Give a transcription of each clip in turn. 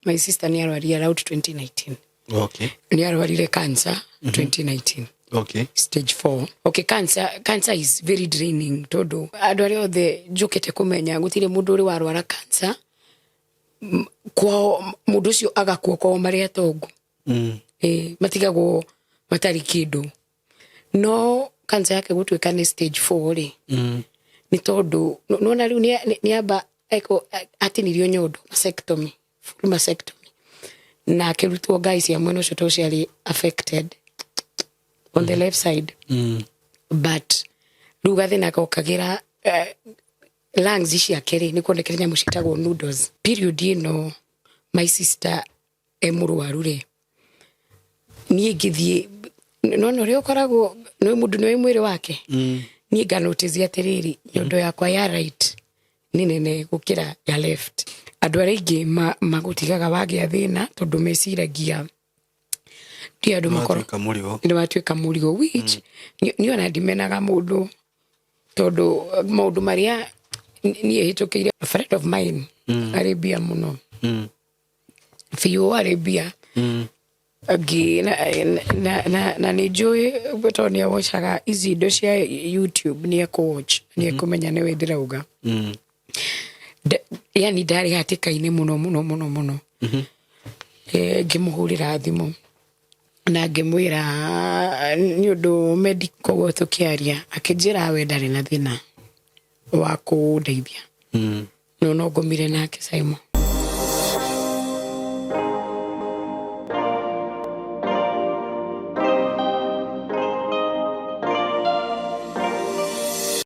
My sister nĩ arwarire around 2019. Nĩ arwarire cancer 2019. Stage 4. Okay, cancer is very draining tondũ andũ arĩa othe njũkĩte kũmenya gũtirĩ mũndũ ũrĩ warwara cancer kwao mũndũ ũcio agakua kwao marĩ atongu. Matigagwo matarĩ kĩndũ. No cancer yake gũtuĩka nĩ stage 4 rĩ, nĩ tondũ nona rĩu nĩ amba atinirio nyondo, mastectomy, full mastectomy, na akĩrutwo ngai cia mwena ũcio tondũ ciarĩ affected on the left side. But rĩu gathĩna gokagĩra lungs ciake rĩ, nĩ kuonekire nyamũ ciĩtagwo noodles. Period ĩno my sister e mũrwaru rĩ, niĩ ngĩthiĩ nona ũrĩa ũkoragwo nĩ mũndũ nĩ mwĩrĩ wake, niĩ nganotice atĩrĩrĩ, nyondo yakwa ya right nĩ nene gũkĩra ya left. Andũ arĩa aingĩ magũtigaga wagĩa thĩna tondũ meciragia ti andũ makorwo Nĩwatuĩka mũrigo. Nĩ watuĩka mũrigo, which niĩ ona ndimenaga mũndũ tondũ maũndũ marĩa niĩ hĩtũkĩire. A friend of mine arĩ mbia mũno biũ, arĩ mbia Ngĩ- na nĩ njũĩ tondũ nĩ awocaga ici indo cia YouTube, nĩ ekũwatch, nĩ ekũmenya nĩwe ndĩrauga. Yani ndarĩ hatĩka-inĩ mũno mũno mũno mũno. Ngĩmũhũrĩra thimũ na ngĩmwĩra nĩ ũndũ medical, koguo tũkĩaria akĩnjĩra we ndarĩ na thĩna wa kũndeithia, no ngomire nake Simon.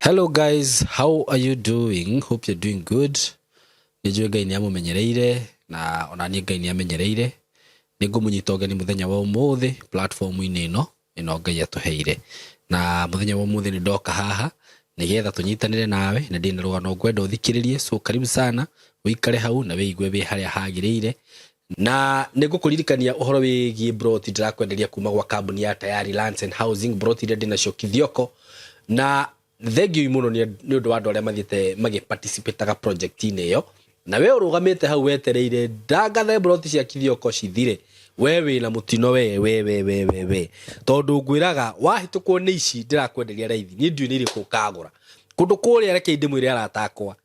Hello guys, how are you doing? Hope you're doing good. Nĩ njũĩ Ngai nĩ amũmenyereire na ona niĩ Ngai nĩ amenyereire. Nĩ ngũmũnyita ũgeni mũthenya wa ũmũthĩ platform-inĩ ĩno Ngai atũheire. Na mũthenya wa ũmũthĩ nĩ ndoka haha nĩgetha tũnyitanĩre nawe na ndĩna rũgano ngwenda ũthikĩrĩrie. So karibu sana, ũikare hau na wĩigue wĩ harĩa hagĩrĩire. Na nĩ ngũkũririkania ũhoro wĩgiĩ broti ndĩrakwenderia kuma gwa kambuni ya Tayari Lands and Housing, broti iria ndĩnacio Kithioko. Na thengiũ mũno nĩ ũndũ wa andũ arĩa mathiĩte magĩparticipataga project-inĩ ĩyo, na we ũrũgamĩte hau wetereire ndangathe broti cia Kithioko cithire, we wĩna mũtino we we we we we we, tondũ ngwĩraga wahĩtũkwo nĩ ici ndĩrakwenderia raithi, niĩ ndiũĩ nĩ irĩkũ ũkagũra kũndũ kũrĩa. Reke ndĩmwĩre arata akwa,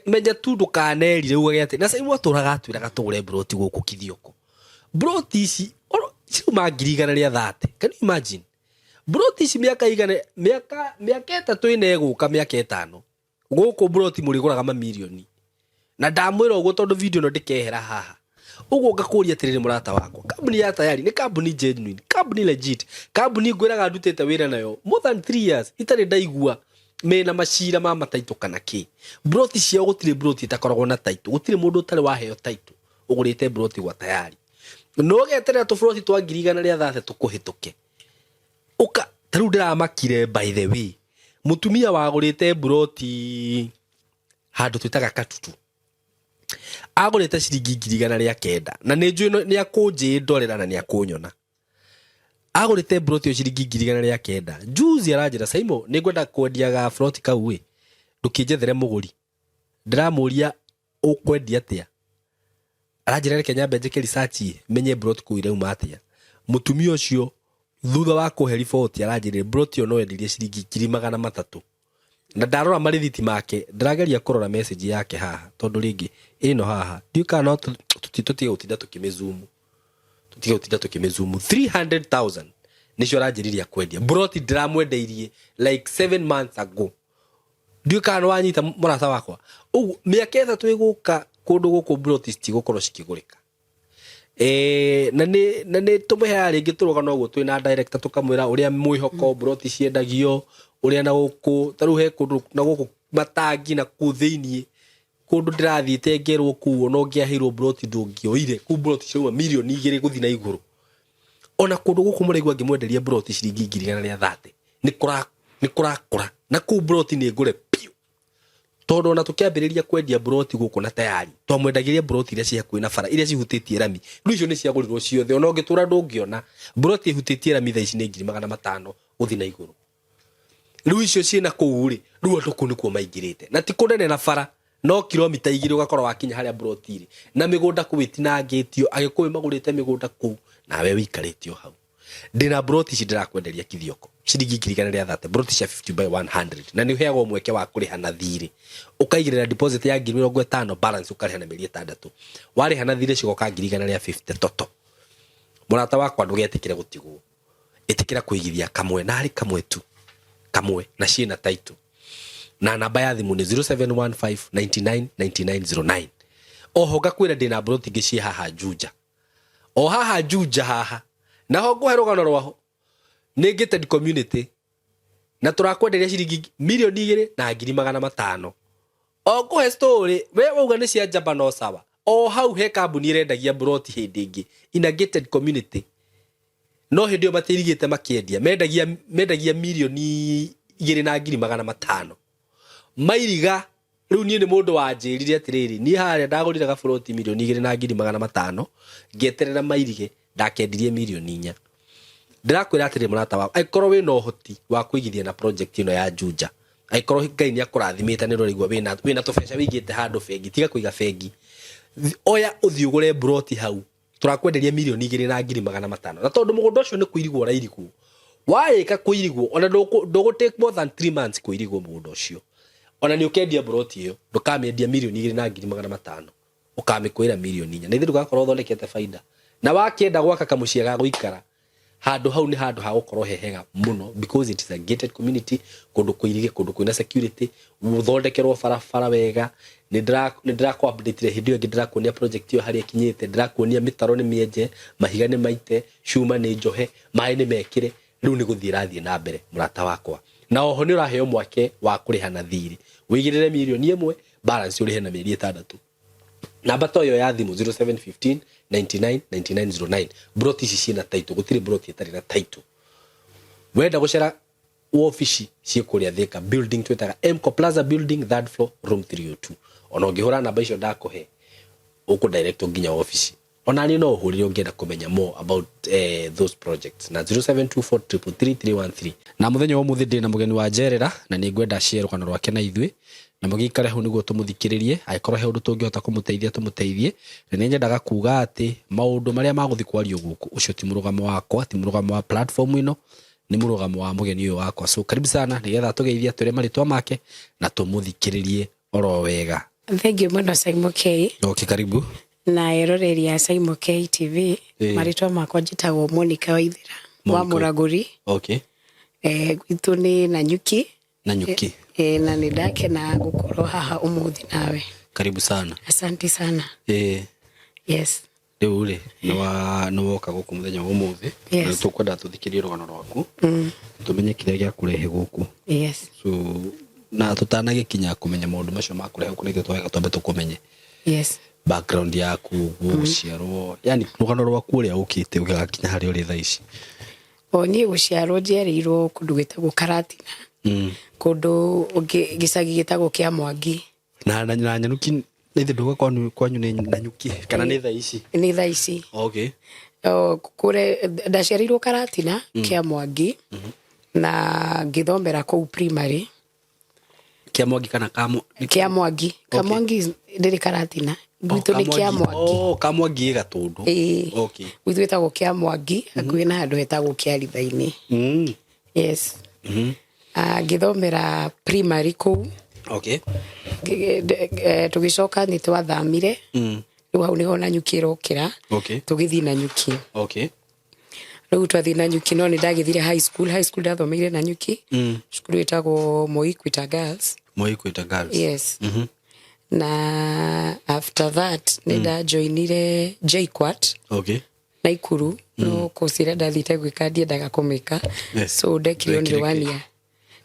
menya tu ndũkanerire ugage atĩ na Simon atũraga atwĩraga tũgũre broti gũkũ Kithioko. Broti ici cirauma 130,000. Can you imagine? Broti ici mĩaka igana, mĩaka 3 ĩna ĩgũka, mĩaka 5 gũkũ broti mũrĩgũraga mamirioni. Na ndamwĩra ũguo tondũ video ĩno ndĩkehera haha ũguo. Ngakũria atĩrĩrĩ mũrata wakwa, kambuni ya Tayari nĩ kambuni genuine, kambuni legit, kambuni ngwĩraga ndutĩte wĩra nayo more than 3 years itarĩ ndaigua mena macira ma mataitũ kana kĩ. Broti ciao gũtirĩ broti ĩtakoragwo na taitũ, gũtirĩ mũndũ ũtarĩ waheo taitũ ũgũrĩte broti gwa Tayari. No geterera tũburoti twa 130,000 tũkũhĩtũke ũka. Ta rĩu ndĩramakire, by the way, mũtumia wagũrĩte broti handũ twĩtaga Katutu, agũrĩte ciringi 109,000, na nĩ njũĩ nĩ akũnjĩ ndorera na nĩ akũnyona. Agũrĩte broti ĩyo ciringi 109,000. Juzi aranjĩra, "Saimo, nĩ ngwenda kwendia ga broti kau ĩ, ndũkĩnjethere mũgũri." Ndĩramũria, "Ũkwendia atĩa?" Aranjĩra, "Reke nyambe njĩke research ĩ, menye broti kũu irauma atĩa." Mũtumia ũcio thutha wa kũhe riboti aranjĩrire broti ĩyo no endirie ciringi 300,000. Na ndarora marĩthiti make, ndĩrageria kũrora message yake haha tondũ rĩngĩ ĩno haha ndiũĩ kana no tũtige gũtinda tũkĩmĩzumu, tũtige gũtinda tũkĩmĩzumu. 300,000 nĩcio aranjĩrire kwendia broti ndĩramwendeirie like 7 months ago. Ndiũĩ kana nĩwanyita mũrata wakwa. Ũguo mĩaka 3 ĩgũka kũndũ gũkũ broti citigũkorwo cikĩgũrĩka. Na nĩ tũmũheaga rĩngĩ tũrũgano ũguo twĩna director, tũkamwĩra ũrĩa mwĩhoko broti ciendagio ũrĩa na gũkũ. Ta rĩu he kũndũ na gũkũ matangi na kũu thĩiniĩ kũndũ ndĩrathiĩte ngerwo kũu ona ũngĩaheirwo broti ndũngĩoire kũu, broti cirauma 2 mirioni gũthiĩ na igũrũ. Ona kũndũ gũkũ mũraigua ngĩmwenderia broti ciringi 130,000, nĩ kũrakũra na kũu broti nĩ ngũre biũ, tondũ ona tũkĩambĩrĩria kwendia broti gũkũ na Tayari twamwendagĩria broti iria ciĩ hakuhĩ na bara, iria cihutĩtie rami. Rĩu icio nĩ ciagũrirwo ciothe, ona ũngĩtũra ndũngĩona broti ĩhutĩtie rami. Thaa ici nĩ 500,000 gũthiĩ na igũrũ. Rĩu icio ciĩna kũu rĩ, rĩu andũ kũu nĩkuo maingĩrĩte na ti kũnene na bara. No kilomita 2 ũgakorwo wakinya harĩa mburoti ĩrĩ, na mĩgũnda kũu ĩtinangĩtio, Agĩkũyũ magũrĩte mĩgũnda kũu, nawe wĩikarĩte o hau. Ndĩna mburoti ici ndĩrakwenderia Kithioko, ciringi 130,000, mburoti cia 50 by 100, na nĩ ũheagwo mweke wa kũrĩha na thirĩ. Ũkaigĩrĩra deposit ya 50,000, balance ũkarĩha na mĩeri 6. Warĩha na thirĩ cigoka 150,000 toto. Mũrata wakwa, ndũgetĩkĩre gũtigwo. Ĩtĩkĩra kũigithia kamwe, na harĩ kamwe tu, kamwe, na ciĩna title. Na namba ya thimũ nĩ 0715999909. Oho ngakwĩra ndĩna mburoti ingĩ ciĩ haha Juja, o haha Juja haha, naho ngũhe rũgano rwaho, nĩ gated community, na tũrakwenderia ciringi 2,500,000. O ngũhe story, we wauga nĩ cia njamba, no sawa. O hau he kambuni ĩrendagia mburoti hĩndĩ ĩngĩ in a gated community, no hĩndĩ ĩyo matiirigĩte makĩendia, mendagia 2,500,000 mairiga. Rĩu niĩ nĩ mũndũ wanjĩrire atĩrĩrĩ, niĩ harĩa ndagũrire gaburoti 2,500,000, ngĩeterera mairige, ndakendirie 4 million. Ndĩrakwĩra atĩrĩ, mũrata wakwa, angĩkorwo wĩna ũhoti wa kũigithia na project ĩno ya Juja, angĩkorwo Ngai nĩ akũrathimĩte, nĩ ũraigua wĩna tũbeca wĩigĩte handũ bengi, tiga kũiga bengi, oya ũthiĩ ũgũre mburoti hau. Tũrakwenderia 2,500,000, na tondũ mũgũnda ũcio nĩ kũirigwo ũrairigwo, warĩka kũirigwo, ona ndũgũ take more than 3 months kũirigwo mũgũnda ũcio. Ona nĩ ũkendia mburoti ĩyo, ndũkamĩendia 2,500,000, ũkamĩkwĩra 4 million, na ithe ndũgakorwo ũthondekete baida. Na wakĩenda gwaka kamũciĩ ga gũikara handũ hau, nĩ handũ ha gũkorwo he hega mũno, because it is a gated community, kũndũ kũirige, kũndũ kwĩna security, gũthondekerwo barabara wega. Nĩ ndĩrakũ update hĩndĩ ĩyo ĩngĩ, ndĩrakuonia project ĩyo harĩa ĩkinyĩte, ndĩrakuonia mĩtaro nĩ mĩenje, mahiga nĩ maite, cuma nĩ njohe, maĩ nĩ mekĩre, rĩu nĩ gũthiĩ ĩrathiĩ na mbere, mũrata wakwa. Na oho nĩ ũraheo mwake wa kũrĩha na thirĩ, wĩigĩrĩre 1 million, balance ũrĩhe na mĩeri 6. Namba to ĩyo ya thimũ, 0715 99 9909. Broti ici ciĩna title, gũtirĩ broti ĩtarĩ na title. Wenda gũcera wobici, ciĩ kũrĩa Thika building twĩtaga Mco Plaza building, third floor, room 302. Ona ũngĩhũra namba icio ndakũhe, ũkũ direct nginya wobici. Ona niĩ no ũhũrĩre ũngĩenda kũmenya more about those projects na 0724333313. Na mũthenya wa ũmũthĩ ndĩ na mũgeni wa njerera, na nĩ ngwenda share rũgano rwake na ithuĩ, na mũgĩikare hau nĩguo tũmũthikĩrĩrie. Angĩkorwo he ũndũ tũngĩhota kũmũteithia, tũmũteithie. Na nĩ nyendaga kuga atĩ maũndũ marĩa magũthiĩ kwario gũkũ, ũcio ti mũrũgamo wakwa, ti mũrũgamo wa platform ĩno, nĩ mũrũgamo wa mũgeni ũyũ wakwa. So karibu sana, nĩgetha tũgeithie, twĩre marĩtwa make na tũmũthikĩrĩrie oro wega. Thank you mũno, Simon K. Okay, karibu. Na eroreri a Simon K TV. Marĩtwa makwa njĩtagwo Monica Waithera wa Monica. Mũragũri. Gwitũ nĩ Nanyuki. Nanyuki. Na nĩ ndakena gũkorwo haha ũmũthĩ nawe. Karibu sana. Asante sana. Yes. Rĩu rĩ, nĩ woka gũkũ mũthenya wa ũmũthĩ, na tũkwenda tũthikĩrie rũgano rwaku, tũmenye kĩrĩa gĩakũrehe gũkũ. So na tũtanagĩkinya kũmenya maũndũ macio makũrehe gũkũ, nĩithuĩ twega twambe tũkũmenye, background yaku ũguo, gũciarwo, yani rũgano rwaku ũrĩa ũkĩte ũgĩgakinya harĩa ũrĩ thaa ici. O niĩ gũciarwo njiarĩirwo kũndũ gwĩtagwo Karatina, kũndũ gĩcagi gĩtagwo kĩa Mwangi. Na Nanyuki nĩ ithe ndũga kwanyu nĩ Nanyuki kana nĩ thaa ici? Nĩ thaa ici. O, kũrĩa ndaciarĩirwo Karatina kĩa Mwangi, na ngĩthomera kũu primary. Kĩa Mwangi kana Kamũ? Kĩa Mwangi. Kamwangi ndĩrĩ Karatina, gwitũ nĩ kĩa Mwangi. Oh, Kamwangi ĩ Gatũndũ. Ĩĩ. Gwitũ ĩtagwo kĩa Mwangi, hakuhĩ na handũ hetagwo Kĩaritha-inĩ. Yes. Ah, ngĩthomera primary kũu. Tũgĩcoka nĩ twathamire. Rĩu hau nĩho Nanyuki ĩrokĩra. Tũgĩthiĩ Nanyuki. Rĩu twathiĩ Nanyuki, no nĩ ndagĩthire high school. High school ndathomeire Nanyuki, cukuru ĩtagwo Moi Equator Girls. Moi Equator Girls. Yes. Na after that nĩ ndajoinire JKUAT Naikuru, no course ĩrĩa ndathiĩte gwĩka ndiendaga kũmĩka. So ndekire only Wekire one kĩ? year.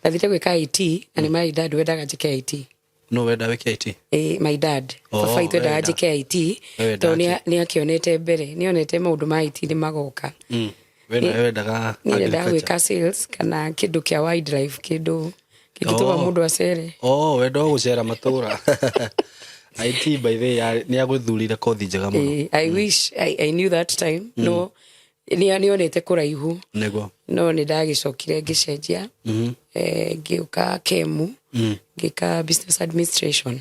Ndathire gwĩka IT, na nĩ my dad wendaga njĩke IT. No wenda wĩke IT? My dad. Oh, baba itũ endaga wenda. njĩke IT, We wendaga tondũ nĩ akĩonete mbere, nĩ onete maũndũ ma IT nĩ magoka. We nawe wendaga Niĩ nyendaga agriculture? gwĩka sales kana kĩndũ kĩa wildlife, kĩndũ kĩngĩtũma mũndũ acere. Oh, wenda o gũcera matũra. IT by the way nĩ agũthurire kothi njega mũno. I wish I knew that time, no nĩ onete kũraihu. No nĩ ndagĩcokire ngĩcenjia, ngĩũka kemu. Ngĩka business administration.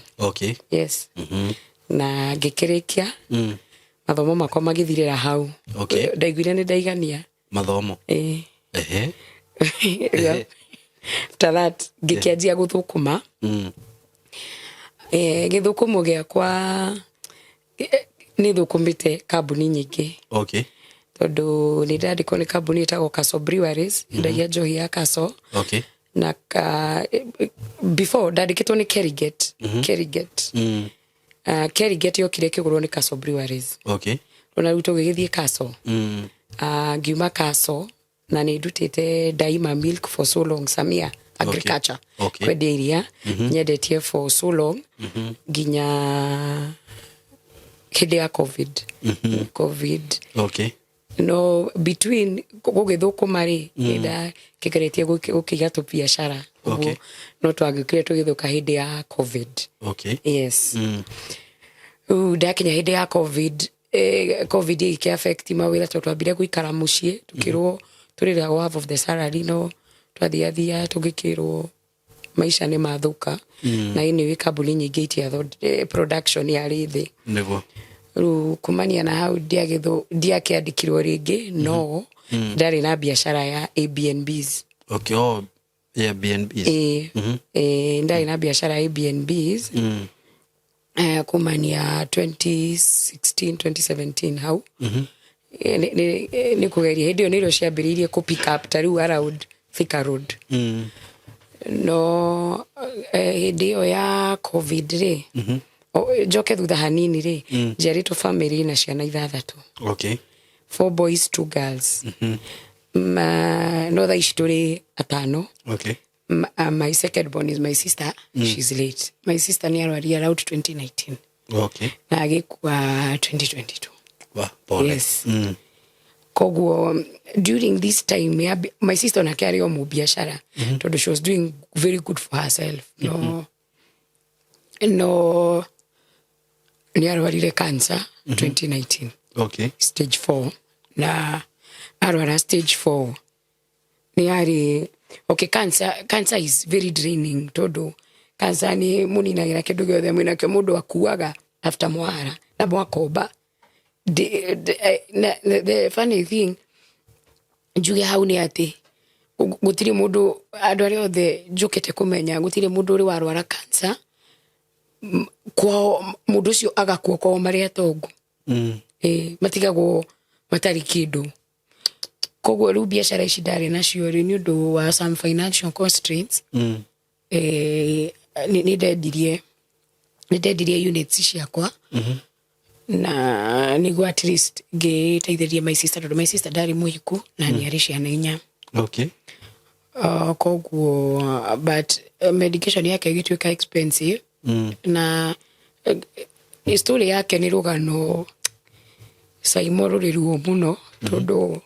Yes. Na ngĩkĩrĩkia mathomo makwa magĩthirĩra hau. Ndaiguire nĩ ndaigania. Mathomo. Ĩĩ. After that ngĩkĩanjia gũthũkũma. Gĩthũkũmo gĩakwa, nĩ thũkũmĩte kambuni nyingĩ tondũ nĩ ndandĩkwo nĩ kambuni ĩtagwo Castle Breweries, endagia njohi ya Castle. Na before ndandĩkĩtwo nĩ Kerrygold. Kerrygold. Kerrygold yokire ĩkĩgũrwo nĩ Castle Breweries. Ona rĩu tũgĩgĩthiĩ Castle. Ngiuma Castle na nĩ ndutĩte Daima Milk for so long, Samia Agriculture. Kwendia iria nyendetie for so long nginya hĩndĩ ya COVID. No between gũgĩthũkũma rĩ, nĩ ndakĩgeretie gũkĩiga tũbiacara ũguo. No twagĩũkire tũgĩthũka hĩndĩ ya COVID. Yes. Rĩu ndakinya hĩndĩ ya COVID, COVID ĩgĩkĩ affect mawĩra tondũ twambire gũikara mũciĩ, tũkĩrwo tũrĩragwo half of the salary, no twathiathia tũgĩkĩrwo maica nĩ mathũka. Na anyway kambuni nyingĩ production yarĩ thĩ. Rĩu kumania na hau ndiakĩandĩkirwo rĩngĩ, no ndarĩ na biacara ya Airbnbs. Okay. Oh, yeah, BNBs. Ĩĩ. Ĩĩ, ndarĩ na biacara ya Airbnbs kumania 2016 2017 hau. Nĩ kũgeria hĩndĩ ĩyo nĩrĩo ciambĩrĩirie kũ pick up ta rĩu around Thika Road. No hĩndĩ ĩyo ya COVID rĩ, njoke thutha hanini rĩ, njiarĩtwo family na ciana ithathatũ. Four boys, two girls. No thaa ici tũrĩ atano. My second born is my sister. She's late. My sister nĩ arwaria around 2019 na agĩkua 2022. Wa, pole. Yes. Koguo during this time ya, my sister onake arĩ o mũbiacara tondũ she was doing very good for herself, no nĩ arwarire cancer 2019. Stage 4, na arwara stage 4 nĩ arĩ okay. Cancer is very draining tondũ cancer nĩ mũninagĩra kĩndũ gĩothe mwĩnakĩo. Mũndũ akuaga after mwara na mwakomba. The funny thing njuge hau nĩ atĩ gũtirĩ mũndũ, andũ arĩa othe njũkĩte kũmenya, gũtirĩ mũndũ ũrĩ warwara cancer kwao mũndũ ũcio agakua kwao marĩ atongu. Matigagwo matarĩ kĩndũ. Koguo rĩu biacara ici ndarĩ nacio rĩ, nĩ ũndũ wa some financial constraints, nĩ ndendirie units ciakwa na nĩguo at least ngĩteithĩrie my sister, tondũ my sister ndarĩ mũhiku na nĩ arĩ ciana inya. Koguo but medication yake ĩgĩtuĩka expensive. Na story yake nĩ rũgano Saimo rũrĩ ruo mũno tondũ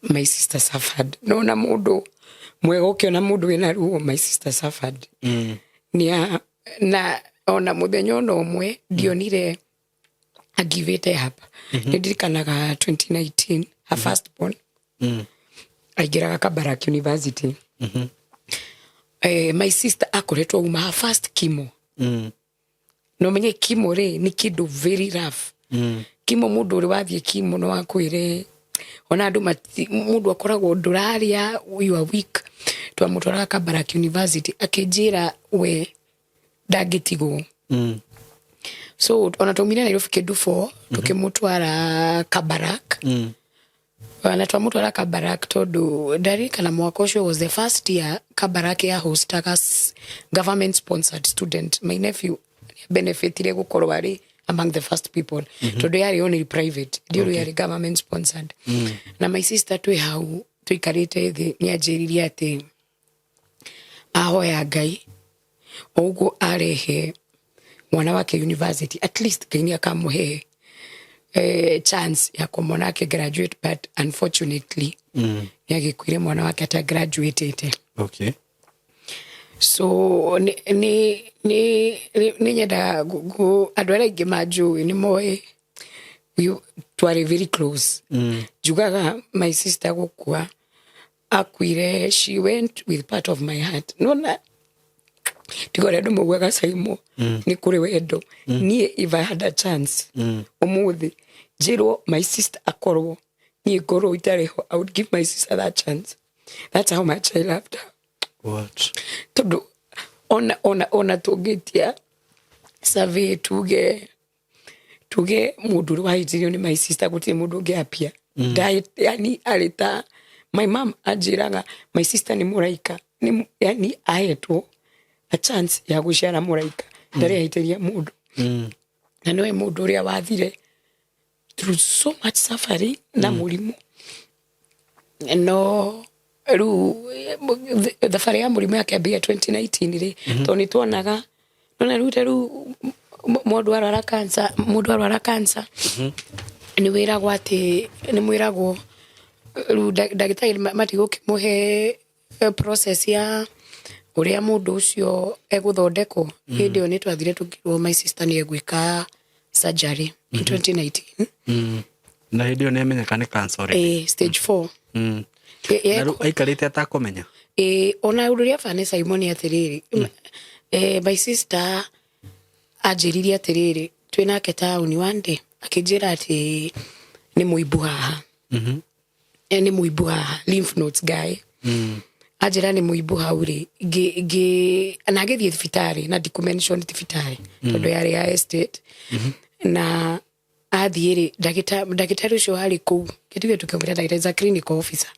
my sister suffered. No na mũndũ mwega ũkĩona mũndũ wĩna ruo, my sister suffered. Nĩa na ona mũthenya ona ũmwe ndionire agivĩte up. Nĩ ndirikanaga 2019 her first born aingĩraga Kabarak University. My sister akoretwo uma her first chemo. No menye chemo rĩ nĩ kĩndũ very rough. Chemo, mũndũ ũrĩ wathiĩ chemo no akwĩre ona andũ mũndũ akoragwo ndũrarĩa, you are weak. Twamũtwaraga Kabarak University, akĩnjĩra we ndangĩtigwo. So ona twaumire Nairobi kĩndũ 4 tukĩmũtwara Kabarak. Na twamũtwara Kabarak tondũ ndarikana mwaka ũcio was the first year Kabarak ya hostaga government sponsored student. My nephew benefitire gũkorwo arĩ among the first people tondũ yarĩ only private ndiũrũ, yarĩ government sponsored. Na my sister twĩ hau tũikarĩte thĩ nĩ anjĩririe atĩ ahoya Ngai o ũguo arehe mwana wake university, at least Ngai nĩ akamũhe chance ya kũmona ake graduate, but unfortunately nĩ agĩkuire mwana wake ata graduatete. So nĩ nyendaga andũ arĩa aingĩ manjũĩ nĩ moĩ twarĩ very close. Njugaga my sister gũkua Akuire, she went with part of my heart. Nona tiga ũrĩa andũ maugaga, Saimo, nĩ kũrĩ wendo. Niĩ if I had a chance, ũmũthĩ njĩrwo my sister akorwo niĩ ngorwo itarĩ ho, I would give my sister that chance. That's how much I loved her. What? Tondũ ona tũngĩtia survey, tuge mũndũ ũrĩa wahĩtĩrio nĩ my sister, gũtirĩ mũndũ ũngĩ apia. Yani arĩ ta my mom anjĩraga, my sister nĩ mũraika. Yani ahetwo a chance ya gũciara mũraika, ndarĩ ahĩtĩria mũndũ. Na nĩwe mũndũ ũrĩa wathire through so much suffering na mũrimũ. No rĩu thabarĩ ya mũrimũ yakĩambĩrĩria 2019 rĩ, tondũ nĩ tuonaga nona rĩu ta rĩu mũndũ arwara cancer nĩ wĩragwo atĩ nĩ mwĩragwo rĩu ndagĩtarĩ matigũkĩmũhe process ya ũrĩa mũndũ ũcio egũthondekwo. Hĩndĩ ĩyo nĩ twathire tũkĩrwo my sister nĩ egwĩka surgery in 2019. Na hĩndĩ ĩyo nĩ amenyeka nĩ cancer already? Stage 4. Na rĩu aikarĩte atakũmenya? Ĩ, ona ũndũ ũrĩa bani Simon nĩ atĩrĩrĩ, my sister anjĩririe atĩrĩrĩ, twĩ nake taũni one day, akĩnjĩra atĩ nĩ mũimbu haha. Nĩ mũimbu haha, lymph nodes guy. Anjĩra nĩ mũimbu hau rĩ, na agĩthiĩ thibitarĩ, na ndikũ-mention thibitarĩ tondũ yarĩ ya estate. Na athiĩ rĩ, ndagĩtarĩ ũcio warĩ kũu, kĩtuge tũkĩmwĩra ndagĩtarĩ is a clinical officer,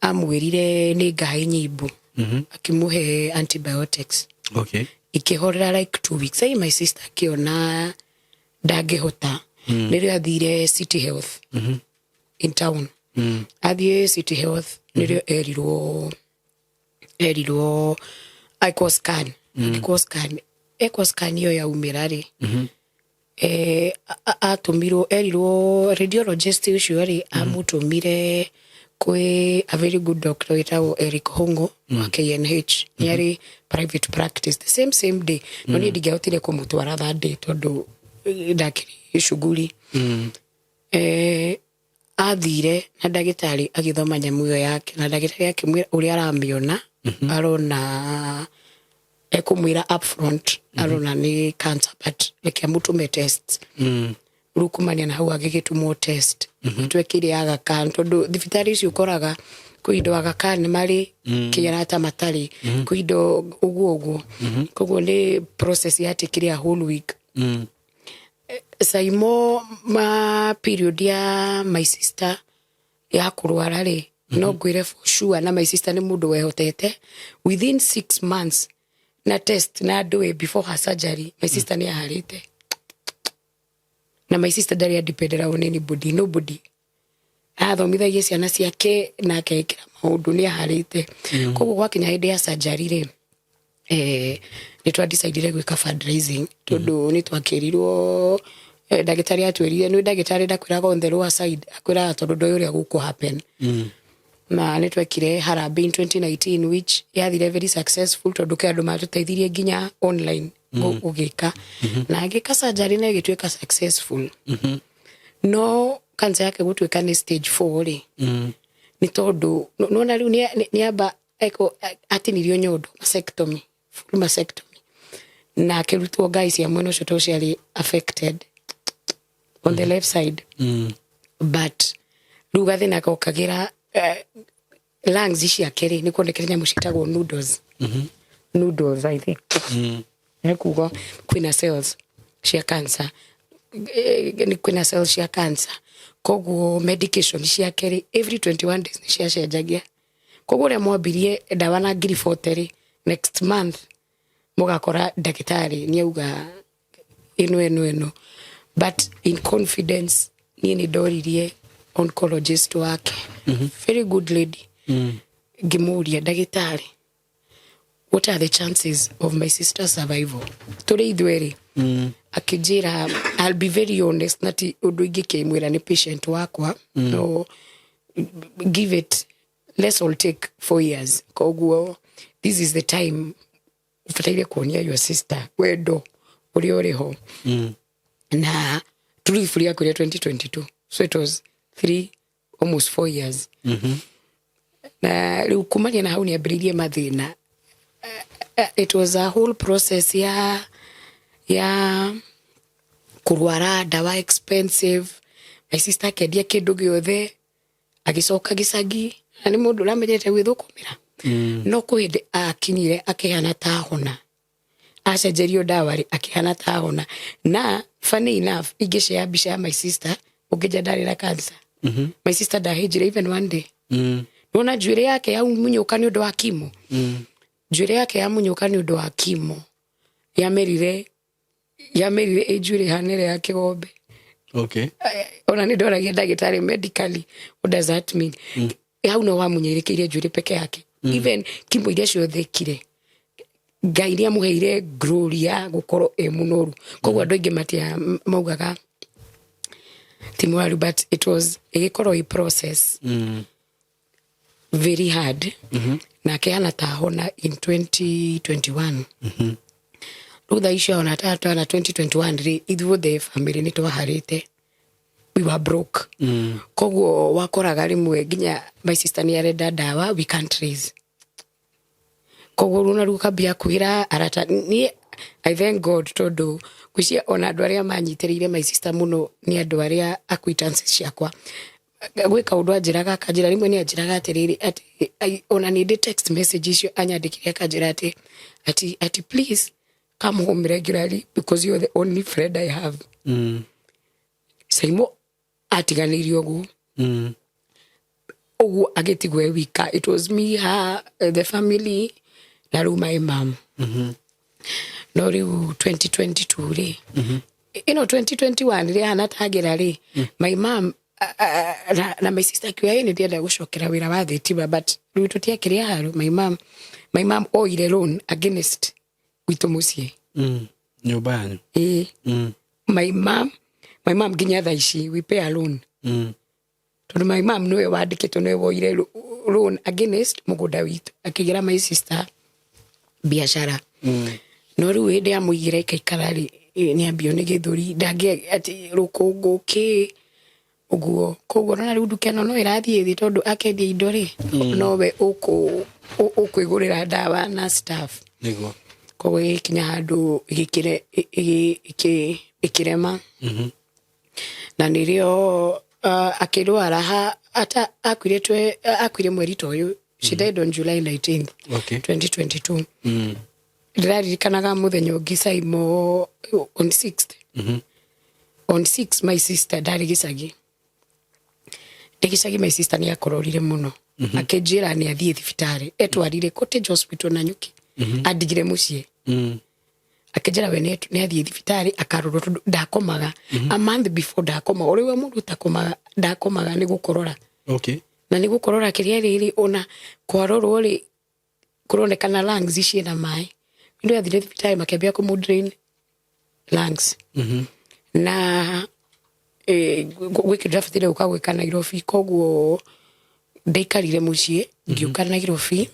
amwĩrire nĩ ngaĩ nyimbu, akĩmũhe antibiotics. Ikĩhorera like 2 weeks. Ai, my sister akĩona ndangĩhota. Nĩrĩo athire City Health in town. Athiĩ City Health nĩrĩo erirwo ekwo scan. Ekwo scan ĩyo yaumĩra rĩ, atũmirwo, erirwo radiologist ũcio rĩ amũtũmire kwĩ a very good doctor wĩtagwo Eric Hongo wa KNH, nĩ arĩ private practice. The same same day, no niĩ ndingĩahotire kũmũtwara that day tondũ ndakĩrĩ shughuli. Athire na ndagĩtarĩ agĩthoma nyamũ ĩyo yake, na ndagĩtarĩ akĩmwĩra ũrĩa aramĩona, arona ekũmwĩra upfront arona nĩ cancer, but reke amũtũme test. Rĩu kumania na hau agĩgĩtũmwo test twekire Aga Khan, tondũ thibitarĩ icio ũkoraga kwĩ indo Aga Khan marĩ kĩara matarĩ, kwĩ indo ũguo ũguo. Koguo nĩ process yatikire a whole week. Saimo ma period ya my sister ya kũrwara rĩ, no ngwĩre for sure, na my sister nĩ mũndũ wehotete, within 6 months na test na ndũĩ before her surgery, my sister nĩ aharĩte. Na my sister ndarĩ adependera on anybody, nobody. Athomithagia ciana ciake na akekĩra maũndũ, nĩ aharĩte. Koguo gwakinya hĩndĩ ya surgery rĩ, nĩ twadecidire gwĩka fundraising, tondũ nĩ twakĩrirwo, ndagĩtarĩ atwĩrire, nĩ ndagĩtarĩ ndakwĩraga on the lower side, akwĩraga tondũ ndoĩ ũrĩa gũkũ happen. Na nĩ twekire harambee in 2019, which yathire very successful, tondũ kĩ andũ matũteithirie nginya online gũgĩka na agĩka surgery na ĩgĩtuĩka successful. No cancer yake gũtuĩka nĩ stage 4 rĩ, nĩ tondũ nona rĩu nĩ amba atinirio nyondo, mastectomy, full mastectomy, na akĩrutwo ngai cia mwena ũcio tondũ ciarĩ affected on the left side. But rĩu gathĩna gokagĩra lungs ciake rĩ, nĩ kuonekire nyamũ ciĩtagwo noodles, noodles I think. Nĩ kuga kwĩna cells cia cancer. Nĩ kwĩna cells cia cancer, koguo medication ciake rĩ, every 21 days nĩ ciacenjagia. Koguo ũrĩa mwambirie ndawa na 40,000 rĩ, next month mũgakora ndagĩtarĩ nĩ auga ĩno ĩno ĩno. But in confidence, niĩ nĩ ndoririe oncologist wake, very good lady, ngĩmũria, "Ndagĩtarĩ, what are the chances of my sister's survival tũrĩ ithuerĩ?" Akĩnjĩra, "I'll be very honest, na ti ũndũ ingĩkĩmwĩra nĩ patient wakwa, no give it, let's all take 4 years. Koguo this is the time ũbataire kuonia your sister wendo ũrĩa ũrĩ ho." Na truthfully akwĩre 2022, so it was 3, almost 4 years. Na rĩu kumania na hau nĩ ambĩrĩirie mathĩna. It was a whole process ya kũrwara, ndawa expensive. My sister akĩendia kĩndũ gĩothe, agĩcoka gĩcagi, na nĩ mũndũ ũramenyete gwĩthũkũmĩra. No kwĩ hĩndĩ akinyire akĩhana ta hona, acenjerio ndawa rĩ, akĩhana ta hona. Na funny enough, ingĩshare mbica ya my sister ũngĩnja ndarĩ na cancer. My sister ndahĩnjire even one day. Nona njuĩrĩ yake yamunyũka nĩ ũndũ wa chemo. Njuĩrĩ yake yamunyũka nĩ ũndũ wa chemo, yamerire ĩ njuĩrĩ hanĩre ya kĩgombe. Ona nĩ ndoragia ndagĩtarĩ, medically, what does that mean? Hau no wamunyerekeire njuĩrĩ peke yake. Even chemo iria ciothe ekire, Ngai nĩ amũheire glory ya gũkorwo ĩ mũnoru. Koguo andũ aingĩ matia maugaga ti mũrwaru, but it was ĩgĩkorwo ĩ process very hard. Na akĩhana ta hona in 2021. Rĩu thaa icio ona tatwana 2021 rĩ, ithuothe family nĩ twaharĩte, we were broke. Koguo wakoraga rĩmwe nginya my sister nĩ arenda ndawa, we can't raise. Koguo rĩu naruo kambia kwĩra arata. Niĩ I thank God, tondũ ngwĩciria ona andũ arĩa manyitĩrĩire my sister mũno nĩ andũ arĩa acquaintances ciakwa. Gwĩ kaũndũ anjĩraga, akanjĩra rĩmwe, nĩ anjĩraga atĩrĩrĩ, atĩ ona nĩ ndĩ text message icio anyandĩkire, akanjĩra atĩ "Please come home regularly because you're the only friend I have." Saimo atiganĩirio ũguo. Ũguo agĩtigwo e wika. It was me, her, the family na rĩu my mom. No rĩu 2022 rĩ, ĩno 2021 rĩ, hana tagĩra rĩ, my mom na my sister akiuga, "Ĩ, nĩ ndĩrenda gũcokera wĩra wa thitima," but rĩu tũtiakĩrĩ haru. My mom oire loan against gwitũ mũciĩ. Nyũmba yanyu? Ĩĩ. My mom nginya thaa ici we pay a loan. Tondũ my mom nĩwe wandĩkĩtwo, nĩwe woire loan against mũgũnda witũ, akĩgĩra my sister biacara. No rĩu hĩndĩ ya mũigĩra ikaikara rĩ, nĩ ambio nĩ gĩthũri, ndangĩ atĩ rũkũngũ kĩ ũguo. Koguo ona rĩu nduka ĩno no ĩrathiĩ thĩ, tondũ akendia indo rĩ, nowe ũkwĩgũrĩra ndawa na staff. Koguo ĩgĩkinya handũ ĩkĩrema. Na nĩrĩo akĩrwara ha ata akuire akuire mweri ta ũyũ. She died on July 19th, 2022. Ndĩraririkanaga mũthenya ũngĩ Saimo on 6th, on 6, my sister ndarĩ gĩcagi, ndĩ gĩcagi, my sister nĩ akororire mũno, akĩnjĩra nĩ athiĩ thibitarĩ, etwarire Cottage Hospital na Nyuki, andigire mũciĩ. Akĩnjĩra we nĩ athiĩ thibitarĩ akarorwo, tondũ ndakomaga. A month before ndakomaga, ũrĩa we mũndũ ũtakomaga, ndakomaga nĩ gũkorora. Na nĩ gũkorora kĩrĩa rĩrĩ, ona kwarorwo rĩ, kũronekana lungs ciĩna maĩ. Nĩ athire thibitarĩ, makĩambia kũmũ drain lungs. Na gwĩ kĩndũ ndabataire gũka gwĩka Nairobi, koguo ndaikarire mũciĩ, ngĩũka Nairobi.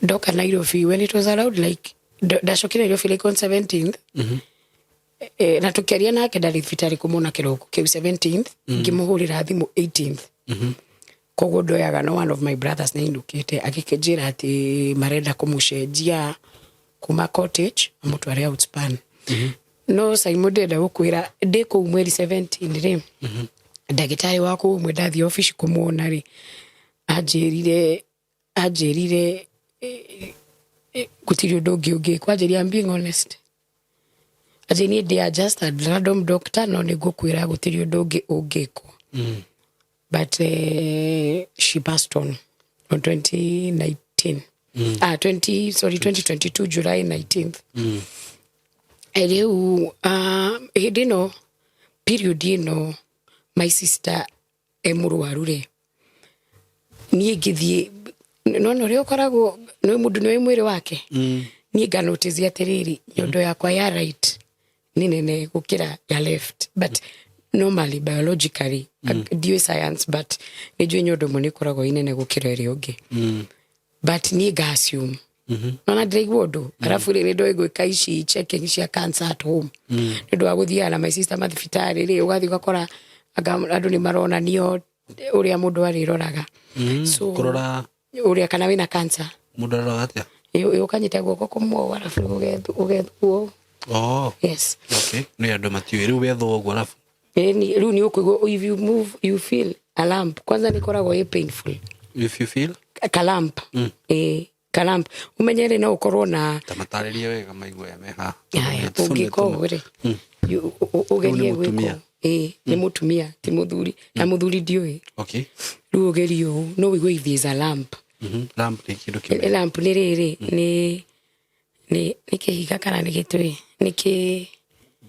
Ndoka Nairobi, when it was around like ndacokire Nairobi like on 17th. Na tũkĩaria nake, ndarĩ thibitarĩ kũmona kĩroko kĩu 17th, ngĩmũhũrĩra thimũ 18th. Koguo ndoyaga, no one of my brothers nĩ ainũkĩte, agĩkĩnjĩra atĩ marenda kũmũcenjia kuma Cottage amũtware Outspan. No Simon, ndĩrenda gũkwĩra, ndĩ kũu mweri 17 rĩ, ndagĩtarĩ wa kũu ũmwe ndathiĩ obici kũmuona rĩ, anjĩrire gũtirĩ ũndũ ũngĩ ũngĩkwo. Anjĩrire, I'm being honest, atĩ niĩ ndĩ a just a random doctor, no nĩ ngũkwĩra gũtirĩ ũndũ ũngĩ ũngĩkwo. But she passed on 2019, ah 20, sorry, 2022 July 19th. Rĩu hĩndĩ ĩno, period ĩno my sister e mũrwaru rĩ, niĩ ngĩthiĩ, nona ũrĩa ũkoragwo nĩ mũndũ nĩ mwĩrĩ wake, niĩ nganotice atĩrĩrĩ, nyondo yakwa ya right nĩ nene gũkĩra ya left. But normally, biologically, ndiũĩ science, but nĩ njũĩ nyondo ĩmwe nĩ ĩkoragwo ĩ nene gũkĩra ĩrĩa ũngĩ. But niĩ nga assume nona ndĩraigua ũndũ, arabu rĩrĩ ndoĩ gwĩka ici checking cia cancer at home, nĩ ũndũ wa gũthiaga na my sister mathibitarĩ rĩ, ũgathiĩ ũgakora anga andũ nĩ maronanio. Ũrĩa mũndũ arĩroraga. So Kũrora? Ũrĩa kana wĩna cancer. Mũndũ aroraga atĩa? Ũkanyita guoko kũmwe, arabu ũgethwo. Oh. Yes. Okay, nĩ andũ matiũĩ rĩu wethwo ũguo arabu. Ĩni, rĩu nĩ ũkũigua if you move, you feel a lump. Kwanza nĩ ĩkoragwo ĩ painful. If you feel? Ka lump. Ĩ, ka lump. Ũmenye rĩ, no ũkorwo na Ta matarĩrie wega maigue me haha. Haya, ũngĩka ũũ rĩ, ũgerie Rĩu nĩ gwĩka mũtumia. ũũ. Ĩ, nĩ mũtumia, ti mũthuri. Na mũthuri ndiũĩ. Rĩu ũgerie ũũ, no ũigue if there is a lump. Lump nĩ kĩndũ kĩmwe? Lump nĩ rĩrĩ, nĩ kĩhiga kana nĩ gĩtũĩ, nĩ kĩ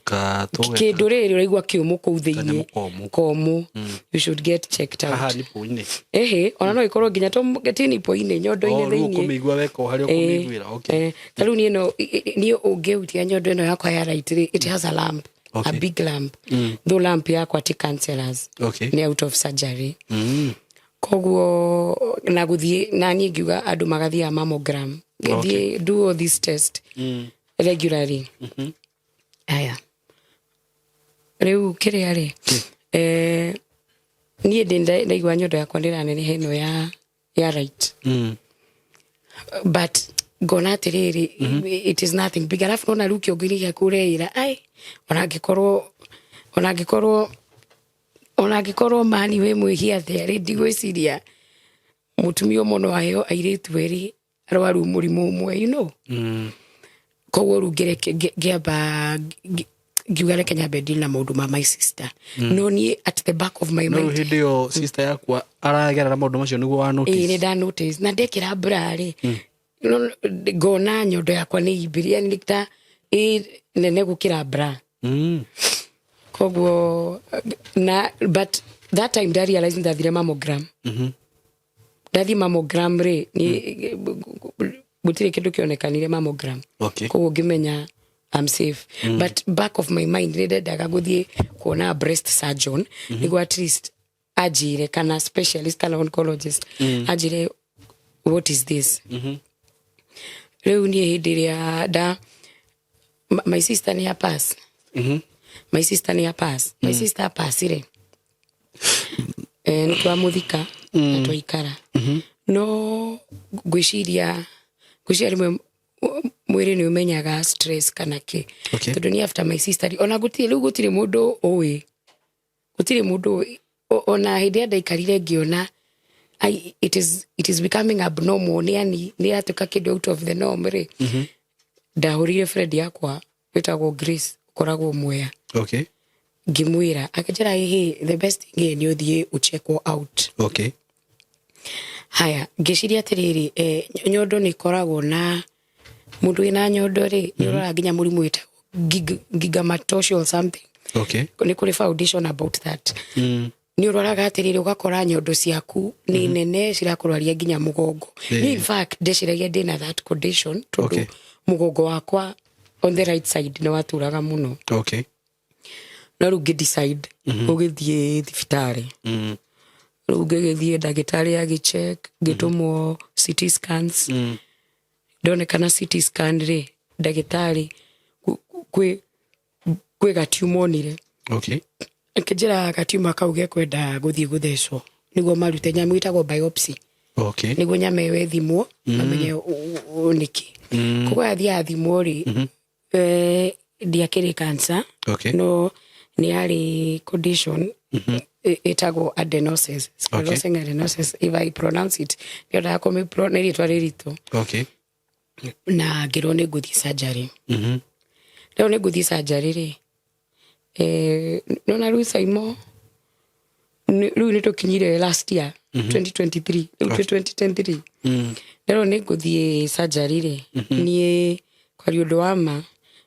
Gatũge. Kĩndũ rĩrĩ ũraigua kĩũmũ kũu thĩiniĩ. Kanyamũ komũ. Komũ. You should get checked out. Haha nipple-inĩ? Ĩhĩ, ona no ĩkorwo nginya to ti nipple-inĩ, nyondo-inĩ Oh, rĩu thĩiniĩ. ũkũmĩigua weka o harĩa ũkũmĩiguĩra, okay. Ta rĩu niĩ no niĩ ũngĩhutia nyondo ĩno yakwa ya right rĩ, it has a lump, a big lump. Though lump yakwa ti cancerous, nĩ out of surgery. Koguo na gũthiĩ na niĩ ngiuga andũ magathiaga mammogram. Gĩthiĩ do all this test regularly. Aya, rĩu kĩrĩa rĩ, niĩ ndĩ ndaigua nyondo yakwa ndĩraneneha ĩno ya right, but ngona atĩrĩrĩ, it is nothing big. Arabu nona rĩu kĩongo-inĩ gĩaku ũreĩra ai, ona angĩkorwo mani wĩ mwĩhia atĩa rĩ, ndigwĩciria mũtumia ũmwe no aheo airĩtu erĩ arwaru mũrimũ ũmwe. Koguo rĩu ngĩamba ngiuga reke nyambe deal na maũndũ ma my sister, no niĩ at the back of my No rĩu mind hĩndĩ ĩyo sister yakwa aragerera maũndũ macio nĩguo wa Ĩĩ, notice? Nĩ nda notice na ndekĩra bra rĩ, ngona nyondo yakwa nĩ imbĩri, yani nĩ ta ĩ nene gũkĩra bra. Koguo na but that time nda realize ndathire mammogram. Ndathiĩ mammogram rĩ, gũtirĩ kĩndũ kĩonekanire mammogram. Koguo ngĩmenya I'm safe, but back of my mind nĩ ndendaga gũthiĩ kuona breast surgeon nĩguo at least anjĩre, kana specialist kana oncologist anjĩre what is this. Rĩu niĩ hĩndĩ ĩrĩa nda my sister nĩ apass. My sister nĩ apass. My sister apacire, nĩ twamũthika na twaikara, no ngwĩciria rĩmwe mwĩrĩ nĩ ũmenyaga stress kana kĩ. Tondũ ni after my sister, ona gũtirĩ, rĩu gũtirĩ mũndũ ũĩ, gũtirĩ mũndũ ũĩ. Ona hĩndĩ ĩrĩa ndaikarire ngĩona it is becoming abnormal, nĩ yani nĩ yatuĩka kĩndũ out of the norm rĩ, ndahũrire friend yakwa wĩtagwo Grace, ũkoragwo Mwea. Ngĩmwĩra, akĩnjĩra, "Ĩhĩ, the best thing nĩ ũthiĩ ũcheckwo out." Haya, ngĩciria atĩrĩrĩ, nyondo nĩ ikoragwo na mũndũ wĩna nyondo rĩ, nĩ ũroraga nginya mũrimũ wĩtagwo gigantomastia or something. Nĩ kũrĩ foundation about that. Nĩ ũroraga atĩrĩrĩ, ũgakora nyondo ciaku nĩ nene, cirakũrwaria nginya mũgongo. Niĩ in fact ndeciragia ndĩna that condition tondũ mũgongo wakwa on the right side nĩ waturaga mũno. No rĩu ngĩ decide ũgĩthiĩ thibitarĩ. Rĩu ngĩgĩthiĩ, ndagĩtarĩ agĩcheck, ngĩtũmwo CT scans. Ndonekana CT scan rĩ, ndagĩtarĩ kwĩ gatiuma onire. Akĩnjĩra gatiuma kau gekwenda gũthiĩ gũthecwo nĩguo marute nyamũ ĩtagwo biopsy, nĩguo nyama ĩyo ĩthimwo mamenye nĩkĩ. Koguo yathiĩ yathimwo rĩ, ndiakĩrĩ cancer. No nĩ yarĩ condition ĩtagwo adenosis, sclerosing adenosis, if I pronounce it. Nĩendaga nĩ rĩtwa rĩritũ. Na ngĩrwo nĩ ngũthiĩ surgery. Rĩu nĩ ngũthiĩ surgery rĩ, nona rĩu Saimo, rĩu nĩ tũkinyire last year 2023, rĩu twĩ 2023. Rĩu nĩ ngũthiĩ surgery rĩ, niĩ kwaria ũndũ wa ma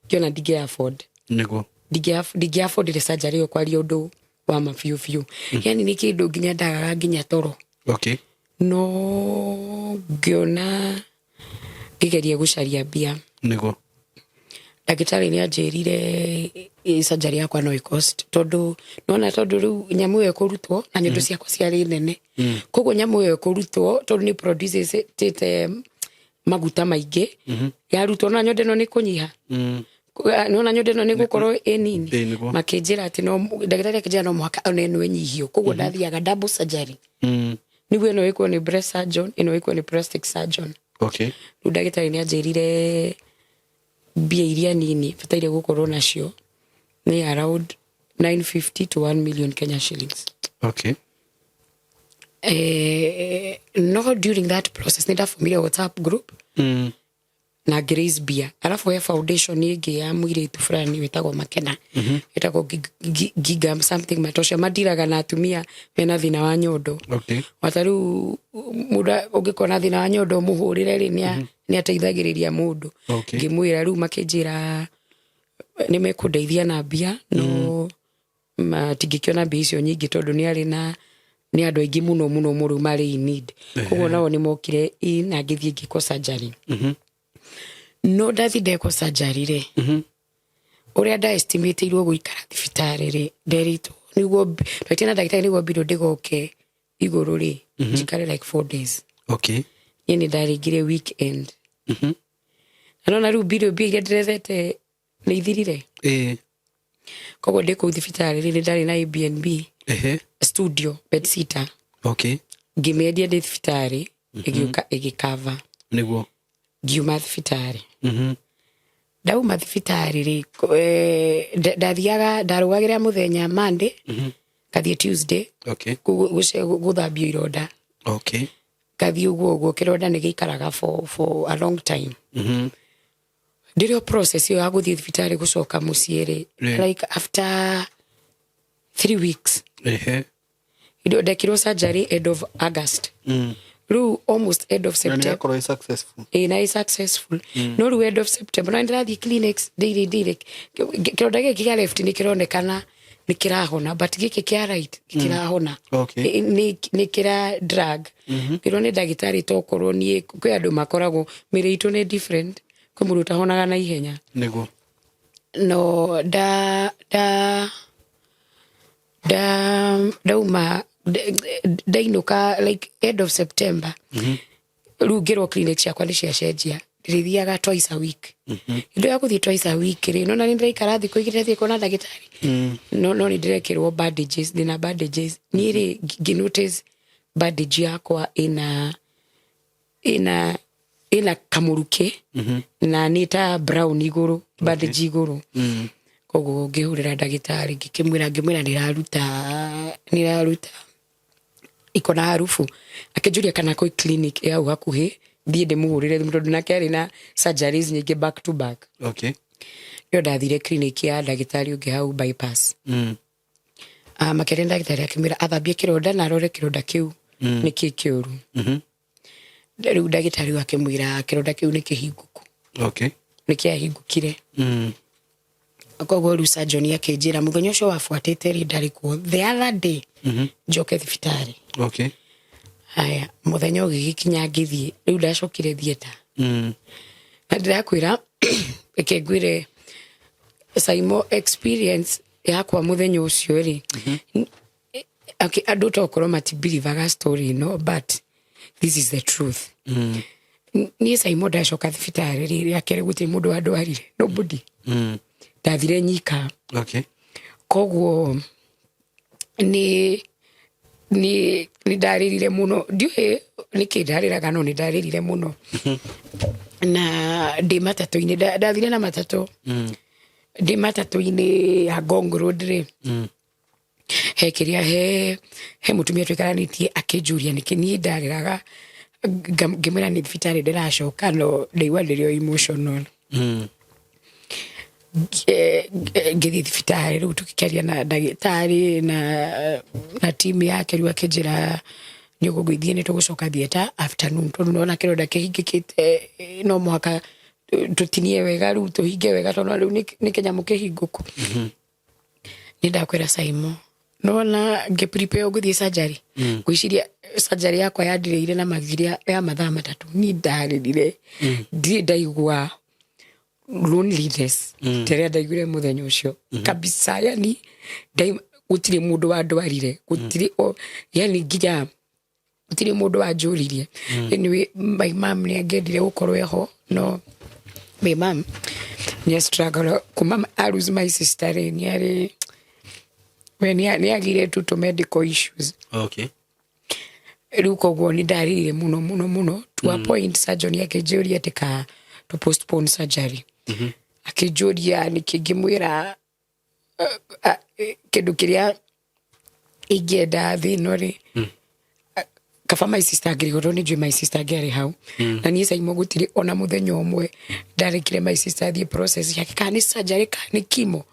ngĩona ndingĩ afford. Ndingĩ affordire surgery ĩyo, kwaria ũndũ wa ma biũ biũ, yani nĩ kĩndũ nginya ndagaga nginya toro. No ngĩona ngĩgeria gũcaria mbia. Ndagĩtarĩ nĩ anjĩrire surgery yakwa no ĩcost, tondũ nona tondũ rĩu nyamũ ĩyo ĩkũrutwo na nyondo ciakwa ciarĩ nene, koguo nyamũ ĩyo ĩkũrutwo, tondũ nĩ producĩte maguta maingĩ, yarutwo na nyondo ĩno nĩ kũnyiha. Nona nyondo ĩno nĩ gũkorwo ĩ nini. Ĩ, nĩguo. Makĩnjĩra atĩ no ndagĩtarĩ akĩnjĩra no mũhaka ona ĩno ĩnyihio, koguo ndathiaga double surgery, nĩguo ĩno ĩkwo nĩ breast surgeon, ĩno ĩkwo nĩ plastic surgeon. Rĩu ndagĩtarĩ nĩ anjĩrire mbia iria nini bataire gũkorwo nacio nĩ around 950 to 1 million Kenya shillings. No during that process nĩ ndabomire WhatsApp group na ngĩraise mbia, arabu he foundation ĩngĩ ya mũirĩtu fulani wĩtagwo Makena, wĩtagwo Giga something Matosha, mandiraga na atumia mena thĩna wa nyondo. Wata rĩu mũndũ ũngĩkorwo na thĩna wa nyondo mũhũrĩre rĩ, nĩ ateithagĩrĩria mũndũ. Ngĩmwĩra, rĩu makĩnjĩra nĩ mekũndeithia na mbia, no matingĩkĩona mbia icio nyingĩ tondũ nĩ arĩ na nĩ andũ aingĩ mũno mũno mũno marĩ in need. Koguo nao nĩ mokire in na ngĩthiĩ ngĩkwo surgery. No ndathi ndekwo surgery rĩ, ũrĩa ndaestimatĩirwo gũikara thibitarĩ rĩ, nderĩtwo nĩguo twaitie na ndagĩtarĩ nĩguo mbirũ ndĩgoke igũrũ rĩ, njikare like 4 days. Niĩ nĩ ndarĩngire weekend na nona rĩu mbirũ mbia iria ndĩrethete nĩ ithirire. Koguo ndĩ kũu thibitarĩ rĩ, nĩ ndarĩ na Airbnb studio bedsitter. Ngĩmĩendia ndĩ thibitarĩ, ĩgĩũka ĩgĩkava. Ngiuma thibitarĩ. Ndauma thibitarĩ rĩ, ndathiaga ndarũgagĩra mũthenya Monday, ngathiĩ Tuesday gũthambio ironda. Ngathiĩ ũguo ũguo, kĩronda nĩ gĩikaraga for a long time. Ndĩrĩ o process ĩyo ya gũthiĩ thibitarĩ gũcoka mũciĩ rĩ, like after 3 weeks, ndekirwo surgery end of August, rĩu almost end of Na nĩ September. yakorwo ĩ successful? Ĩ, na ĩ successful, no rĩu end of September no ndĩrathiĩ clinics daily daily. Kĩronda gĩkĩ kĩa left nĩ kĩronekana nĩ kĩrahona, but gĩkĩ kĩa right gĩtirahona. Nĩ kĩra drag. Ngĩrwo nĩ ndagĩtarĩ, tokorwo niĩ kwĩ andũ makoragwo mĩrĩ itũ nĩ different, kwĩ mũndũ ũtahonaga na ihenya. No nda nda nda ndauma ndainũka like end of September. Rĩu ngĩrwo clinic ciakwa nĩ ciacenjia, ndĩrĩthiaga twice a week. Hĩndĩ ya gũthiĩ twice a week rĩ, nona nĩ ndĩraikara thikũ igĩrĩ ndathiĩ kuona ndagĩtarĩ, no nĩ ndĩrekĩrwo bandages, ndĩna bandages. Niĩ rĩ, ngĩ notice bandage yakwa ĩna kamũrukĩ na nĩ ta brown igũrũ, bandage igũrũ. Koguo ngĩhũrĩra ndagĩtarĩ, ngĩkĩmwĩra, ngĩmwĩra nĩraruta iko na harufu. Akĩnjũria kana kwĩ clinic ĩ hau hakuhĩ thiĩ ndĩmũhũrĩre thimũ, tondũ nake arĩ na surgeries nyingĩ back to back. Nĩo ndathire clinic ya ndagĩtarĩ ũngĩ hau Bypass. Makĩaria ndagĩtarĩ, akĩmwĩra athambie kĩronda na arore kĩronda kĩu nĩkĩ kĩũru. Rĩu ndagĩtarĩ ũyũ akĩmwĩra kĩronda kĩu nĩ kĩhingũku. Nĩ kĩahingũkire. Koguo rĩu surgeon akĩnjĩra mũthenya ũcio wabuatĩte rĩ, ndarĩ kuo, the other day njoke thibitarĩ. Haya, mũthenya ũgĩgĩkinya ngĩthiĩ. Rĩu ndacokire theatre na ndĩrakwĩra, reke ngwĩre Saimo, experience yakwa mũthenya ũcio rĩ, okay, andũ tokorwo matibelivaga story ĩno, but this is the truth. Niĩ Saimo ndacoka thibitarĩ rĩ, rĩa kerĩ, gũtirĩ mũndũ wandwarire, nobody. Ndathire nyika. Koguo nĩ ndarĩrire mũno, ndiũĩ nĩkĩ ndarĩraga, no nĩ ndarĩrire mũno. Na ndĩ matatũ-inĩ, ndathire na matatũ, ndĩ matatũ-inĩ ya Ngong Road rĩ, he kĩrĩa he mũtumia twĩkaranĩtie akĩnjũria nĩkĩ niĩ ndarĩraga. Ngĩmwĩra nĩ thibitarĩ ndĩracoka, no ndaigua ndĩrĩ o emotional. Ngĩthiĩ thibitarĩ rĩu, tũgĩkĩaria na ndagĩtarĩ na timu yake. Rĩu akĩnjĩra nĩ ũgũgĩthiĩ, nĩ tũgũcoka theatre afternoon, tondũ nona kĩronda kĩhingĩkĩte, no mũhaka tũtinie wega, rĩu tũhinge wega, tondũ rĩu nĩ kĩnyamũ kĩhingũku. Nĩ ndakwĩra Saimo, nona ngĩ prepare gũthiĩ surgery, ngwĩciria surgery yakwa yandirĩire na magiria ya mathaa 3. Niĩ ndarĩrire, ndirĩ ndaigua loneliness ta ĩrĩa ndaiguire mũthenya ũcio kabisa. Yani gũtirĩ mũndũ wandwarire, gũtirĩ yani nginya gũtirĩ mũndũ wanjũririe. Anyway, my mom nĩ angĩendire gũkorwo eho, no My mom nĩ struggle kuma I lose my sister rĩ, nĩ arĩ we nĩ agire tu to medical issues. Rĩu koguo nĩ ndarĩrire mũno mũno mũno to a point surgeon akĩnjũria atĩ ka to postpone surgery. Akĩnjũria nĩkĩ, ngĩmwĩra kĩndũ kĩrĩa ingĩenda thĩ ĩno rĩ, kaba my sister angĩrigwo, tondũ nĩ njũĩ my sister angĩarĩ hau. Na niĩ Saimo gũtirĩ ona mũthenya ũmwe ndarekire my sister athiĩ process yake, kana nĩ surgery kana nĩ chemo,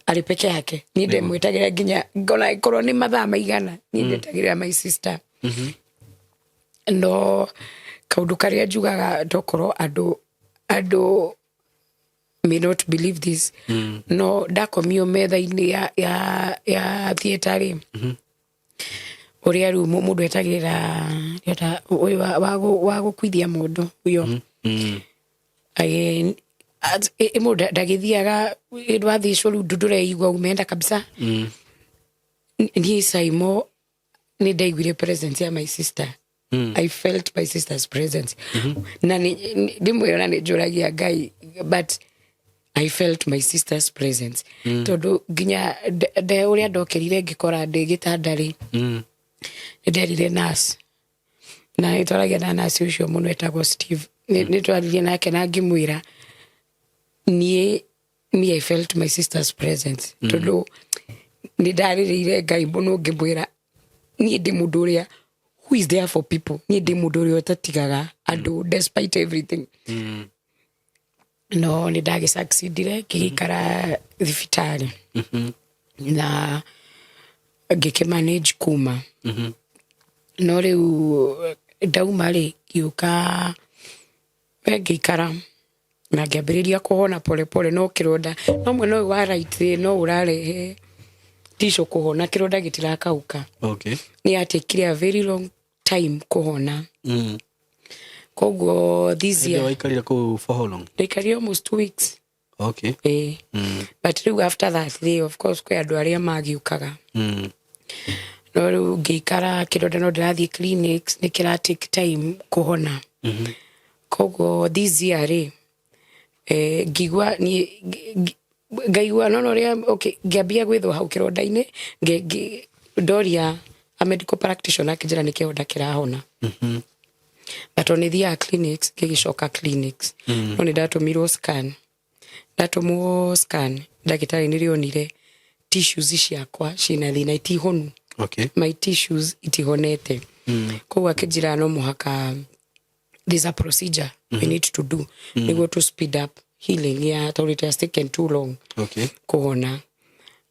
arĩ peke yake. Niĩ ndemwĩtagĩra nginya ona ĩkorwo nĩ mathaa maigana, niĩ ndetagĩrĩra my sister. No kaũndũ karĩa njugaga, tokorwo andũ may not believe this, no ndakomio metha-inĩ ya theatre rĩ, ũrĩa rĩu mũndũ etagĩrĩra ũyũ wa gũkuithia mũndũ ũyũ. Mũndũ ndagĩthiaga wathĩcwo rĩu ndũreigua umeenda kabisa. Niĩ Saimo nĩ ndaiguire presence ya my sister. I felt my sister's presence. Na ndĩmwĩra na nĩ njũragia Ngai, but I felt my sister's presence, tondũ nginya ũrĩa ndokĩrire ngĩkora ndĩ gĩtanda rĩ, nĩ nderire nurse, na nĩ twaragia na nurse ũcio mũno etagwo Steve. Nĩ twaririe nake na ngĩmwĩra niĩ me I felt my sister's presence, tondũ nĩ ndarĩrĩire Ngai mũno ngĩmwĩra niĩ ndĩ mũndũ ũrĩa who is there for people, niĩ ndĩ mũndũ ũrĩa ũtatigaga andũ despite everything. No nĩ ndagĩsucceedire ngĩgĩikara thibitarĩ na ngĩkĩmanage kuma. No rĩu ndauma rĩ, ngĩũka we ngĩikara na ngĩambĩrĩria kũhona pole pole, no kĩronda no mwena ũyũ wa right rĩ, no ũrarehe tissue kũhona, kĩronda gĩtirakauka. Nĩ yatekire a very long time kũhona. Koguo this Hĩndĩ year waikarire kũu for how long? Ndaikarire almost 2 weeks. Ĩĩ. But rĩu after that rĩ, of course kwĩ andũ arĩa magiũkaga. No rĩu ngĩikara kĩronda no ndĩrathiĩ clinics, nĩ kĩra take time kũhona. Koguo this year rĩ, ngigua niĩ ngaigua nona ũrĩa, okay, ngĩambia gwĩthwo hau kĩronda-inĩ, ndoria a medical practitioner, akĩnjĩra nĩ kĩronda kĩrahona. But on thiaga clinics, ngĩgĩcoka clinics, no nĩ ndatũmirwo scan. Ndatũmwo scan, ndagĩtarĩ nĩ rĩonire tissues ciakwa ciĩna thĩna, itihonu. My tissues itihonete. Koguo akĩnjĩra no mũhaka there's a procedure we need to do nĩguo to speed up healing ya, tondũ it has taken too long kũhona.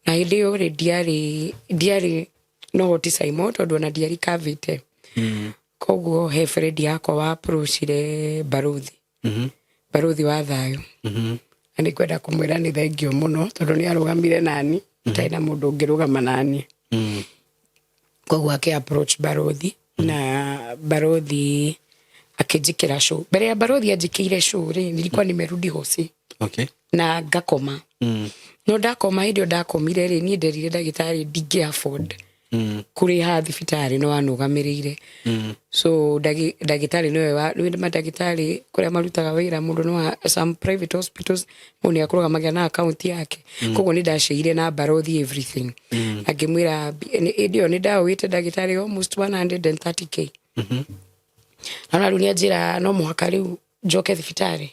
Na hĩndĩ ĩyo rĩ, ndiarĩ no hoti Saimo, tondũ ona ndiarĩ kavĩte. Koguo he friend yakwa wa approachire baruthi, baruthi wa thayũ. Na nĩ kwenda kũmwĩra nĩ thengio mũno, tondũ nĩ arũgamire nani itarĩ na mũndũ ũngĩrũgama nani. Koguo akĩ approach barothi na barothi akĩnjĩkĩra show. Mbere ya barothi anjĩkĩire show rĩ, nilikuwa nimerudi hosi na ngakoma. No ndakoma, hĩndĩ ĩyo ndakomire rĩ, niĩ nderire ndagĩtarĩ ndingĩ afford kũrĩha thibitarĩ, no anũgamĩrĩire. So ndagĩtarĩ nĩwe nĩwe mandagĩtarĩ kũrĩa marutaga wĩra mũndũ no some private hospitals, mũndũ nĩ akũrũgamagia na account yake. Koguo nĩ ndaceire na barothi everything. Akĩmwĩra hĩndĩ ĩyo nĩ ndaũĩte ndagĩtarĩ almost 130K. Na rĩu nĩ anjĩra no mũhaka rĩu njoke thibitarĩ.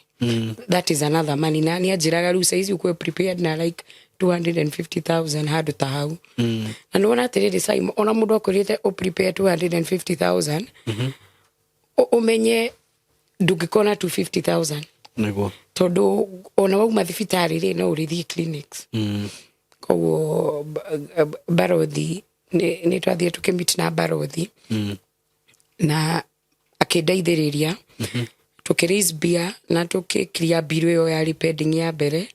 That is another money. Na nĩ anjĩraga rĩu saizi ukuwe prepared na like 250,000, handũ ta hau. Na nĩwona atĩrĩrĩ Simon, ona mũndũ akwĩrĩte ũ prepare 250,000, ũmenye ndũngĩkorwo na 250,000. Tondũ ona wauma thibitarĩ rĩ, no ũrĩthiĩ clinics. Koguo barothi nĩ twathiĩ tũkĩmeet na barothi na akĩndeithĩrĩria tũkĩ raise mbia na tũkĩ clear bill ĩyo yarĩ pending ya mbere.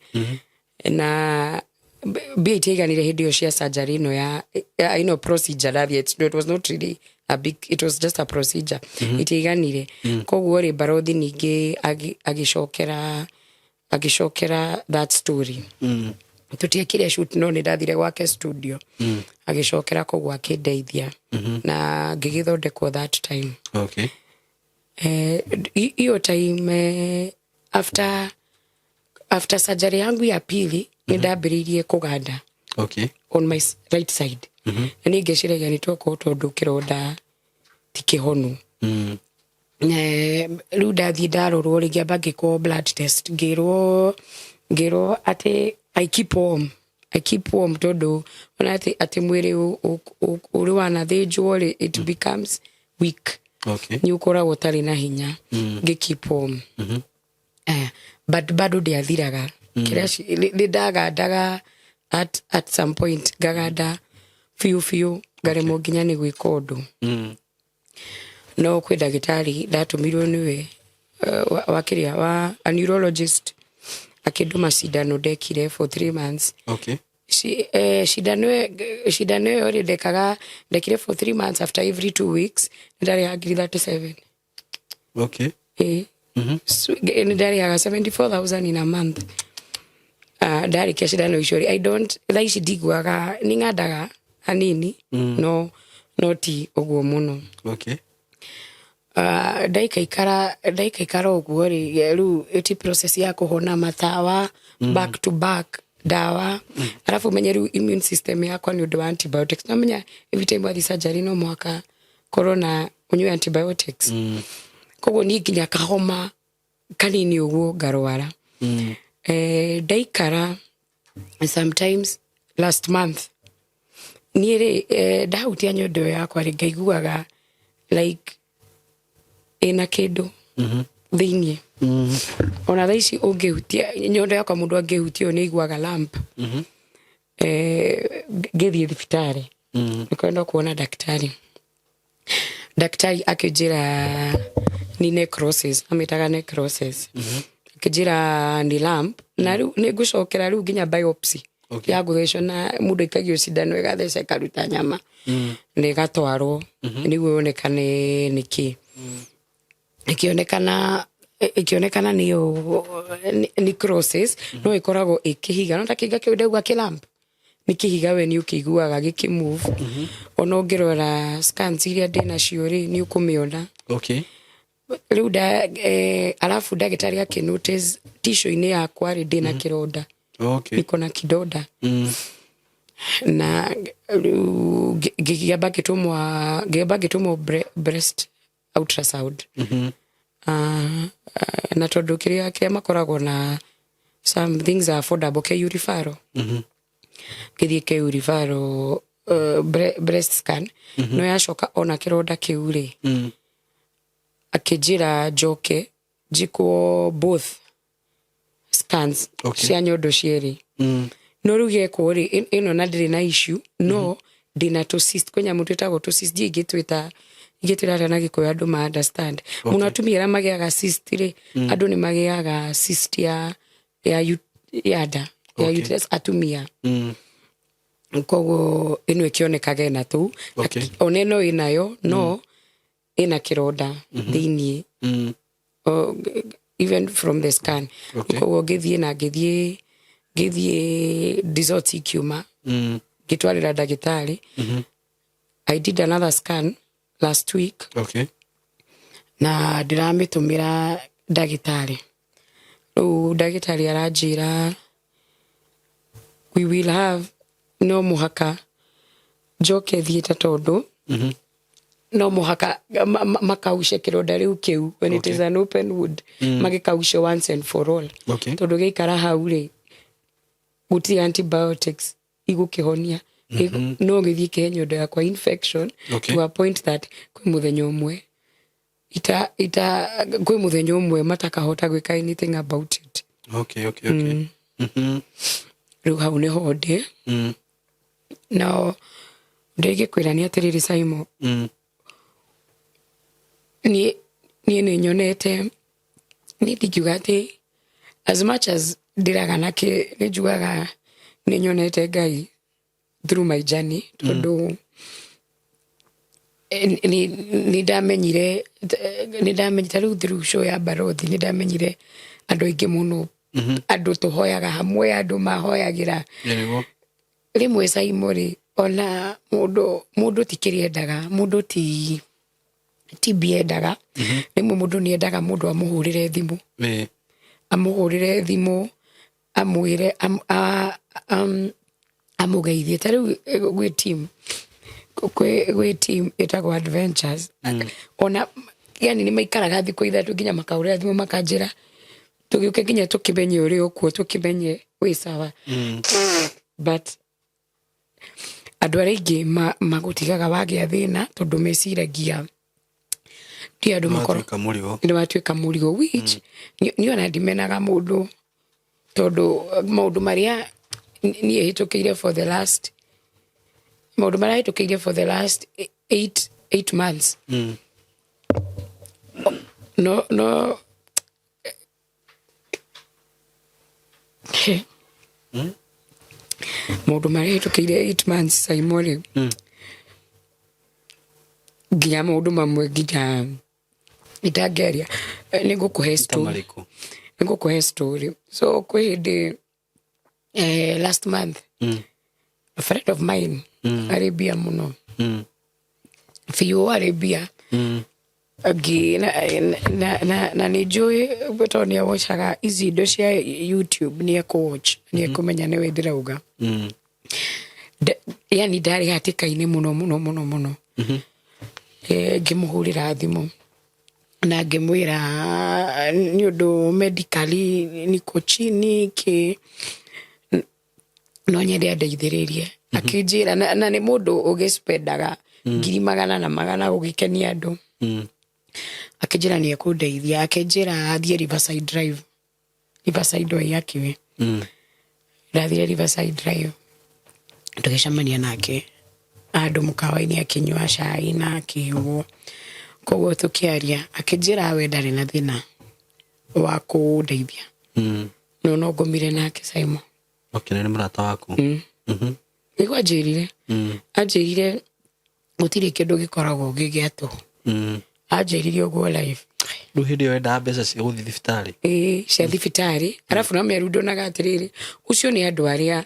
Na mbia itiaiganire hĩndĩ ĩyo cia surgery ĩno ya ĩno procedure ndathiĩ. It was not really a big, it was just a procedure. Itiaiganire. Koguo rĩ, barothi ningĩ agĩcokera that story. Tũtiekire shoot, no nĩ ndathire gwake studio. Agĩcokera, koguo akĩndeithia na ngĩgĩthondekwo that time. Hiyo time, after After surgery yangu ya pili, nĩ ndambĩrĩirie kũganda on my right side, na niĩ ngeciragia nĩ tokorwo tondũ kĩronda ti kĩhonu. Rĩu ndathiĩ ndarorwo rĩ, ngĩamba ngĩkwo blood test, ngĩrwo atĩ I keep warm, I keep warm, tondũ ona atĩ mwĩrĩ ũrĩ wanathĩnjwo rĩ, it becomes weak. Nĩ ũkoragwo ũtarĩ na hinya. Ngĩ keep warm. But bado ndiathiraga. Kĩrĩa nĩ ndagandaga at some point, ngaganda biũ biũ, ngaremwo nginya nĩ gwĩka ũndũ. No kwĩ ndagĩtarĩ ndatũmirwo nĩwe, wa kĩrĩa wa a neurologist, akĩndũma cindano ndekire for 3 months. Cindano ĩyo rĩ, ndekaga, ndekire for 3 months after every 2 weeks. Nĩ ndarĩhaga ngiri 37. Ĩ. Nĩ ndarĩhaga 74,000 in a month. Ndarĩkia cindano icio rĩ, I don't, thaa ici ndiguaga, nĩ ng'andaga hanini, no ti ũguo mũno. Ndaikaikara ũguo rĩ, rĩu ĩti process ya kũhona, matawa back to back, ndawa, arabu menye rĩu immune system yakwa nĩ ũndũ wa antibiotics. No menya every time wathiĩ surgery no mũhaka korwo na ũnyue antibiotics. Koguo niĩ nginya kahoma kanini ũguo ngarwara. Ndaikara sometimes last month niĩ rĩ, ndahutia nyondo ĩyo yakwa rĩ, ngaiguaga like ĩna kĩndũ thĩiniĩ. Ona thaa ici ũngĩhutia nyondo yakwa, mũndũ angĩhutia ũũ nĩ aiguaga lump. Ngĩthiĩ thibitarĩ nĩkwenda kuona daktari, daktari akĩnjĩra ni necrosis, amĩtaga necrosis. Akĩnjĩra ni lump na rĩu nĩ ngũcokera rĩu nginya biopsy ya gũthecwo, na mũndũ aikagio cindano ĩgatheca ĩkaruta nyama na ĩgatwarwo nĩguo yonekane nĩkĩ. Ĩkĩonekana nĩyo necrosis, no ĩkoragwo ĩkĩhiga, no ta kĩhiga kĩu ndauga kĩ lump nĩ kĩhiga, we nĩ ũkĩiguaga gĩkĩmove. Ona ũngĩrora scans iria ndĩnacio rĩ, nĩ ũkũmĩona. Rĩu nda alafu ndagĩtarĩ akĩ notice tissue-inĩ yakwa rĩ, ndĩna kĩronda. Niko na kidonda. Na rĩu ngĩamba ngĩtũmwo breast ultrasound. Na tondũ kĩrĩa makoragwo na some things are affordable, KU referral. Ngĩthiĩ KU referral, breast scan, no yacoka ona kĩronda kĩu rĩ, akĩnjĩra njoke njĩkwo both scans cia nyondo cierĩ. No rĩu gekwo rĩ, ĩno na ndĩrĩ na issue, no ndĩna tũ cyst, kwĩ nyamũ twĩtagwo tũ cyst, ndiĩ ingĩtwĩta ingĩtwĩra atĩa na Gĩkũyũ andũ ma understand mũno. Atumia arĩa magĩaga cyst rĩ, andũ nĩ magĩaga cyst ya nda ya uterus, atumia. Koguo ĩno ĩkĩonekaga ĩna tũu. Ona ĩno ĩnayo, no ĩna kĩronda thĩiniĩ. Even from the scan. Koguo ngĩthiĩ na ngĩthiĩ results ikiuma, ngĩtwarĩra ndagĩtarĩ. I did another scan last week na ndĩramĩtũmĩra ndagĩtarĩ. Rĩu ndagĩtarĩ aranjĩra we will have, no mũhaka njoke thiĩte, tondũ no mũhaka makauce kĩronda rĩu kĩu when it is an open wound, magĩkauce once and for all. Tondũ gĩikara hau rĩ, gũtirĩ antibiotics igũkĩhonia. No gĩthiĩ kĩhe nyondo yakwa infection to a point that kwĩ mũthenya ũmwe ita ita kwĩ mũthenya ũmwe matakahota gwĩka anything about it. Rĩu hau nĩho ndĩ. No ndĩngĩkwĩra nĩ atĩrĩrĩ, Simon, niĩ nĩ nyonete, niĩ ndingiuga atĩ as much as ndĩraga na kĩ, nĩ njugaga nĩ nyonete Ngai through my journey, tondũ nĩ ndamenyire ta rĩu through show ya Barothi, nĩ ndamenyire andũ aingĩ mũno, andũ tũhoyaga hamwe, andũ mahoyagĩra. Nĩguo. Rĩmwe, Saimo rĩ, ona mũndũ ti kĩrĩa endaga, mũndũ ti mbia endaga. Rĩmwe mũndũ nĩ endaga mũndũ amũhũrĩre thimũ, amũhũrĩre thimũ Amwĩre amũgeithie. Ta rĩu gwĩ team, gwĩ team ĩtagwo Adventures. Ona yani nĩ maikaraga thikũ 3 nginya makahũrĩra thimũ, makanjĩra tũgĩũke nginya tũkĩmenye ũrĩa ũkuo, tũkĩmenye wĩ sawa. But andũ arĩa aingĩ magũtigaga wagĩa thĩna, tondũ meciragia ti andũ makorwo Watuĩka mũrigo. Nĩ watuĩka mũrigo, which niĩ ona ndimenaga mũndũ, tondũ maũndũ marĩa niĩ hĩtũkĩire for the last, maũndũ marĩa hĩtũkĩire for the last 8 months, no maũndũ marĩa hĩtũkĩire 8 months, Saimo, rĩ, nginya maũndũ mamwe nginya itangĩaria. Nĩ ngũkũhe Ta story. Marĩkũ? Nĩ ngũkũhe story. So kwĩ hĩndĩ, last month, a friend of mine arĩ mbia mũno biũ, arĩ mbia. Ngĩ na nĩ njũĩ tondũ nĩ awocaga ici indo cia YouTube, nĩ ekũwatch, nĩ ekũmenya nĩwe ndĩrauga. Yani ndarĩ hatĩka-inĩ mũno mũno mũno mũno. Ngĩmũhũrĩra thimũ na ngĩmwĩra nĩ ũndũ medically niko chini kĩ, no nyende andeithĩrĩrie. Akĩnjĩra na nĩ mũndũ ũgĩspendaga ngiri magana na magana gũgĩkenia andũ. Akĩnjĩra nĩ ekũndeithia. Akĩnjĩra athiĩ Riverside Drive, Riverside Waiyaki. Ndathire Riverside Drive, tũgĩcemania nake handũ mũkawa-inĩ akĩnyua cai na akĩũguo. Koguo tũkĩaria, akĩnjĩra we ndarĩ na thĩna wa kũndeithia, no ngomire nake, Simon. Okay, na nĩ mũrata waku? Mm. Nĩguo anjĩrire. Anjĩrire gũtirĩ kĩndũ gĩkoragwo gĩ gĩa tũhũ. Anjĩrire ũguo live. Rĩu hĩndĩ ĩyo wendaga mbeca cia gũthiĩ thibitarĩ? Ĩĩ, cia thibitarĩ. Arabu no mĩaru ndonaga atĩrĩrĩ, ũcio nĩ andũ arĩa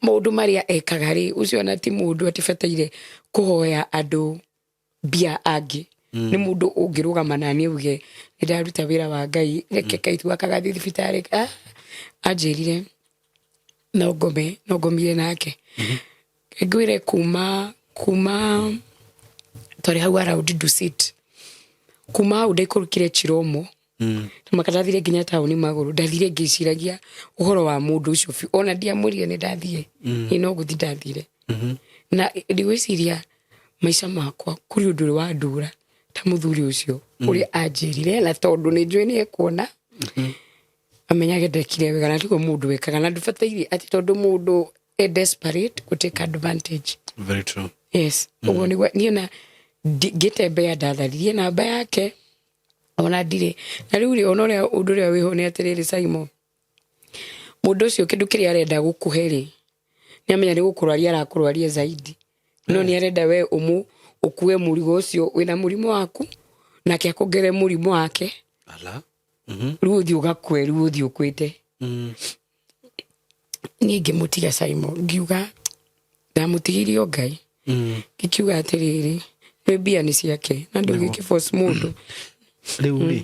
maũndũ marĩa ekaga rĩ, ũcio ona ti mũndũ atibataire kũhoya andũ mbia angĩ. Nĩ mũndũ ũngĩrũgama na niĩ uge nĩ ndaruta wĩra wa Ngai, reke kaitu gaka gathiĩ thibitarĩ. Ah, anjĩrire no ngome, no ngomire nake. Ngwĩre kuma twarĩ hau around Dusit, kuma hau ndaikũrũkire Chiromo, maka ndathire nginya taũni magũrũ. Ndathire ngĩciragia ũhoro wa mũndũ ũcio biũ, ona ndiamũrire nĩ ndathire. Ĩ, no gũthi ndathire na ndigwĩciria maica makwa kũrĩ ũndũ ũrĩ wandura ta mũthuri ũcio ũrĩa anjĩrire, na tondũ nĩ njũĩ nĩ ekuona, amenyage ndekire wega na tiguo mũndũ wekaga, na ndũbataire atĩ tondũ mũndũ e desperate gũ take advantage. Very true. Yes, ũguo nĩguo niĩ na ngĩtembea ndatharirie namba yake, ona ndirĩ na rĩu rĩ. Ona ũrĩa ũndũ ũrĩa wĩho nĩ atĩrĩrĩ, Simon, mũndũ ũcio kĩndũ kĩrĩa arenda gũkũhe rĩ, nĩ amenya nĩ gũkũrwaria arakũrwaria zaidi, no nĩ arenda we ũmũ ũkue mũrigo ũcio wĩna mũrimũ waku, nake akũngere mũrimũ wake. Ala. Rĩu ũthiĩ ũgakue, rĩu ũthiĩ ũkuĩte. Niĩ ngĩmũtiga, Simon, ngiuga ndamũtigĩrie o Ngai. Ngĩkiuga atĩrĩrĩ, nĩ mbia nĩ ciake na ndũgĩkĩforce mũndũ. Rĩu rĩ,